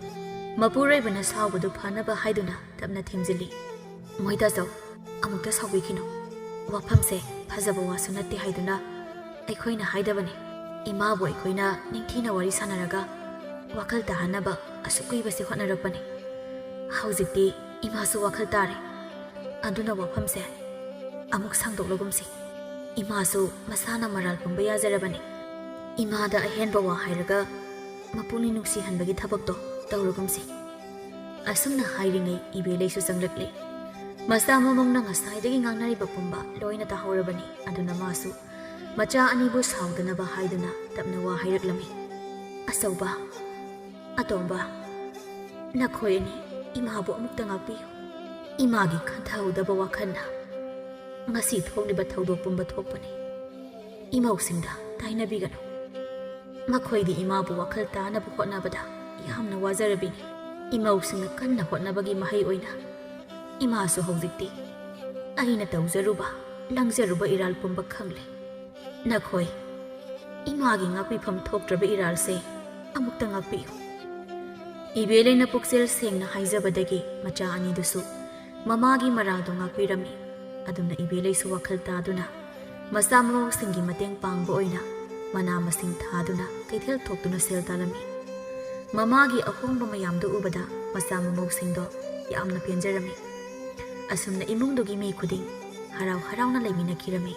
ꯃꯄꯨꯔꯣꯏꯕꯅ ꯁꯥꯎꯕꯗꯨ ꯐꯅꯕ ꯍꯥꯏꯗꯨꯅ ꯇꯞꯅ ꯊꯦꯝꯖꯤꯜꯂꯤ꯫ "ꯃꯣꯏꯗꯥꯖꯧ, ꯑꯃꯨꯛꯇ ꯁꯥꯎꯕꯤꯈꯤꯅꯨ꯫ ꯋꯥꯐꯝꯁꯦ ꯐꯖꯕ ꯋꯥꯁꯨ ꯅꯠꯇꯦ ꯍꯥꯏꯗꯨꯅ ꯑꯩꯈꯣꯏꯅ ꯍꯥꯏꯗꯕꯅꯤ꯫ ꯏꯃꯥꯕꯨ ꯑꯩꯈꯣꯏꯅ ꯅꯤꯡꯊꯤꯅ ꯋꯥꯔꯤ ꯁꯥꯟꯅꯔꯒ ꯋꯥꯈꯜ ꯇꯥꯍꯟꯅꯕ ꯑꯁꯨꯛ ꯀꯨꯏꯕꯁꯤ ꯍꯣꯠꯅꯔꯛꯄꯅꯤ꯫ ꯍꯧꯖꯤꯛꯇꯤ ꯏꯃꯥꯁꯨ ꯋꯥꯈꯜ ꯇꯥꯔꯦ꯫ ꯑꯗꯨꯅ ꯋꯥꯐꯝꯁꯦ ꯑꯃꯨꯛ ꯁꯥꯡꯗꯣꯛꯂꯒꯨꯝꯁꯤ꯫ ꯏꯃꯥꯁꯨ ꯃꯁꯥꯅ ꯃꯔꯥꯜ ꯄꯨꯝꯕ ꯌꯥꯖꯔꯕꯅꯤ꯫ ꯏꯃꯥꯗ ꯑꯍꯦꯟꯕ ꯋꯥ ꯍꯥꯏꯔꯒ ꯃꯄꯨꯛꯅꯤꯡ ꯅꯨꯡꯁꯤꯍꯟꯕꯒꯤ ꯊꯕꯛꯇꯣ ꯇꯧꯔꯒꯨꯝꯁꯤ꯫" ꯑꯁꯨꯝꯅ ꯍꯥꯏꯔꯤꯉꯩ ꯏꯕꯦꯂꯩꯁꯨ ꯆꯪꯂꯛꯂꯦ꯫ ꯃꯆꯥ ꯃꯃꯧꯅ ꯉꯁꯥꯏꯗꯒꯤ ꯉꯥꯡꯅꯔꯤꯕ ꯄꯨꯝꯕ ꯂꯣꯏꯅ ꯇꯥꯍꯧꯔꯕꯅꯤ꯫ ꯑꯗꯨꯅ ꯃꯥꯁꯨ ꯃꯆꯥ ꯑꯅꯤꯕꯨ ꯁꯥꯎꯗꯅꯕ ꯍꯥꯏꯗꯨꯅ ꯇꯞꯅ ꯋꯥ ꯍꯥꯏꯔꯛꯂꯝꯃꯤ꯫ "ꯑꯆꯧꯕ, ꯑꯇꯣꯝꯕ, ꯅꯈꯣꯏ ꯑꯅꯤ ꯏꯃꯥꯕꯨ ꯑꯃꯨꯛꯇ ꯉꯥꯛꯄꯤꯌꯨ꯫ ꯏꯃꯥꯒꯤ ꯈꯟꯊꯍꯧꯗꯕ ꯋꯥꯈꯜꯅ ꯉꯁꯤ ꯊꯣꯛꯂꯤꯕ ꯊꯧꯗꯣꯛ ꯄꯨꯝꯕ ꯊꯣꯛꯄꯅꯤ꯫ ꯏꯃꯧꯁꯤꯡꯗ ꯇꯥꯏꯅꯕꯤꯒꯅꯨ꯫ ꯃꯈꯣꯏꯗꯤ ꯏꯃꯥꯕꯨ ꯋꯥꯈꯜ ꯇꯥꯅꯕ ꯍꯣꯠꯅꯕꯗ ꯌꯥꯝꯅ ꯋꯥꯖꯔꯕꯤꯅꯤ꯫ ꯏꯃꯧꯁꯤꯡꯅ ꯀꯟꯅ ꯍꯣꯠꯅꯕꯒꯤ ꯃꯍꯩ ꯑꯣꯏꯅ ꯏꯃꯥꯁꯨ ꯍꯧꯖꯤꯛꯇꯤ ꯑꯩꯅ ꯇꯧꯖꯔꯨꯕ, ꯂꯪꯖꯔꯨꯕ ꯏꯔꯥꯜ ꯄꯨꯝꯕ ꯈꯪꯂꯦ꯫ ꯅꯈꯣꯏ ꯏꯃꯥꯒꯤ ꯉꯥꯛꯄꯤꯐꯝ ꯊꯣꯛꯇ꯭ꯔꯕ ꯏꯔꯥꯜꯁꯦ ꯑꯃꯨꯛꯇ ꯉꯥꯛꯄꯤꯌꯨ꯫" ꯏꯕꯦꯂꯩꯅ ꯄꯨꯛꯆꯦꯜ ꯁꯦꯡꯅ ꯍꯥꯏꯖꯕꯗꯒꯤ ꯃꯆꯥ ꯑꯅꯤꯗꯨꯁꯨ ꯃꯃꯥꯒꯤ ꯃꯔꯥꯜꯗꯣ ꯉꯥꯛꯄꯤꯔꯝꯃꯤ꯫ ꯑꯗꯨꯅ ꯏꯕꯦꯂꯩꯁꯨ ꯋꯥꯈꯜ ꯇꯥꯗꯨꯅ ꯃꯆꯥ ꯃꯃꯧꯁꯤꯡꯒꯤ ꯃꯇꯦꯡ ꯄꯥꯡꯕ ꯑꯣꯏꯅ ꯃꯅꯥ ꯃꯁꯤꯡ ꯊꯥꯗꯨꯅ ꯀꯩꯊꯦꯜ ꯊꯣꯛꯇꯨꯅ ꯁꯦꯜ ꯇꯥꯜꯂꯝꯃꯤ꯫ ꯃꯃꯥꯒꯤ ꯑꯍꯣꯡꯕ ꯃꯌꯥꯝꯗꯨ ꯎꯕꯗ ꯃꯆꯥ ꯃꯃꯧꯁꯤꯡꯗꯣ ꯌꯥꯝꯅ ꯄꯦꯟꯖꯔꯝꯃꯤ꯫ ꯑꯁꯨꯝꯅ ꯏꯃꯨꯡꯗꯨꯒꯤ ꯃꯤ ꯈꯨꯗꯤꯡ ꯍꯔꯥꯎ ꯍꯔꯥꯎꯅ ꯂꯩꯃꯤꯟꯅꯈꯤꯔꯝꯃꯤ꯫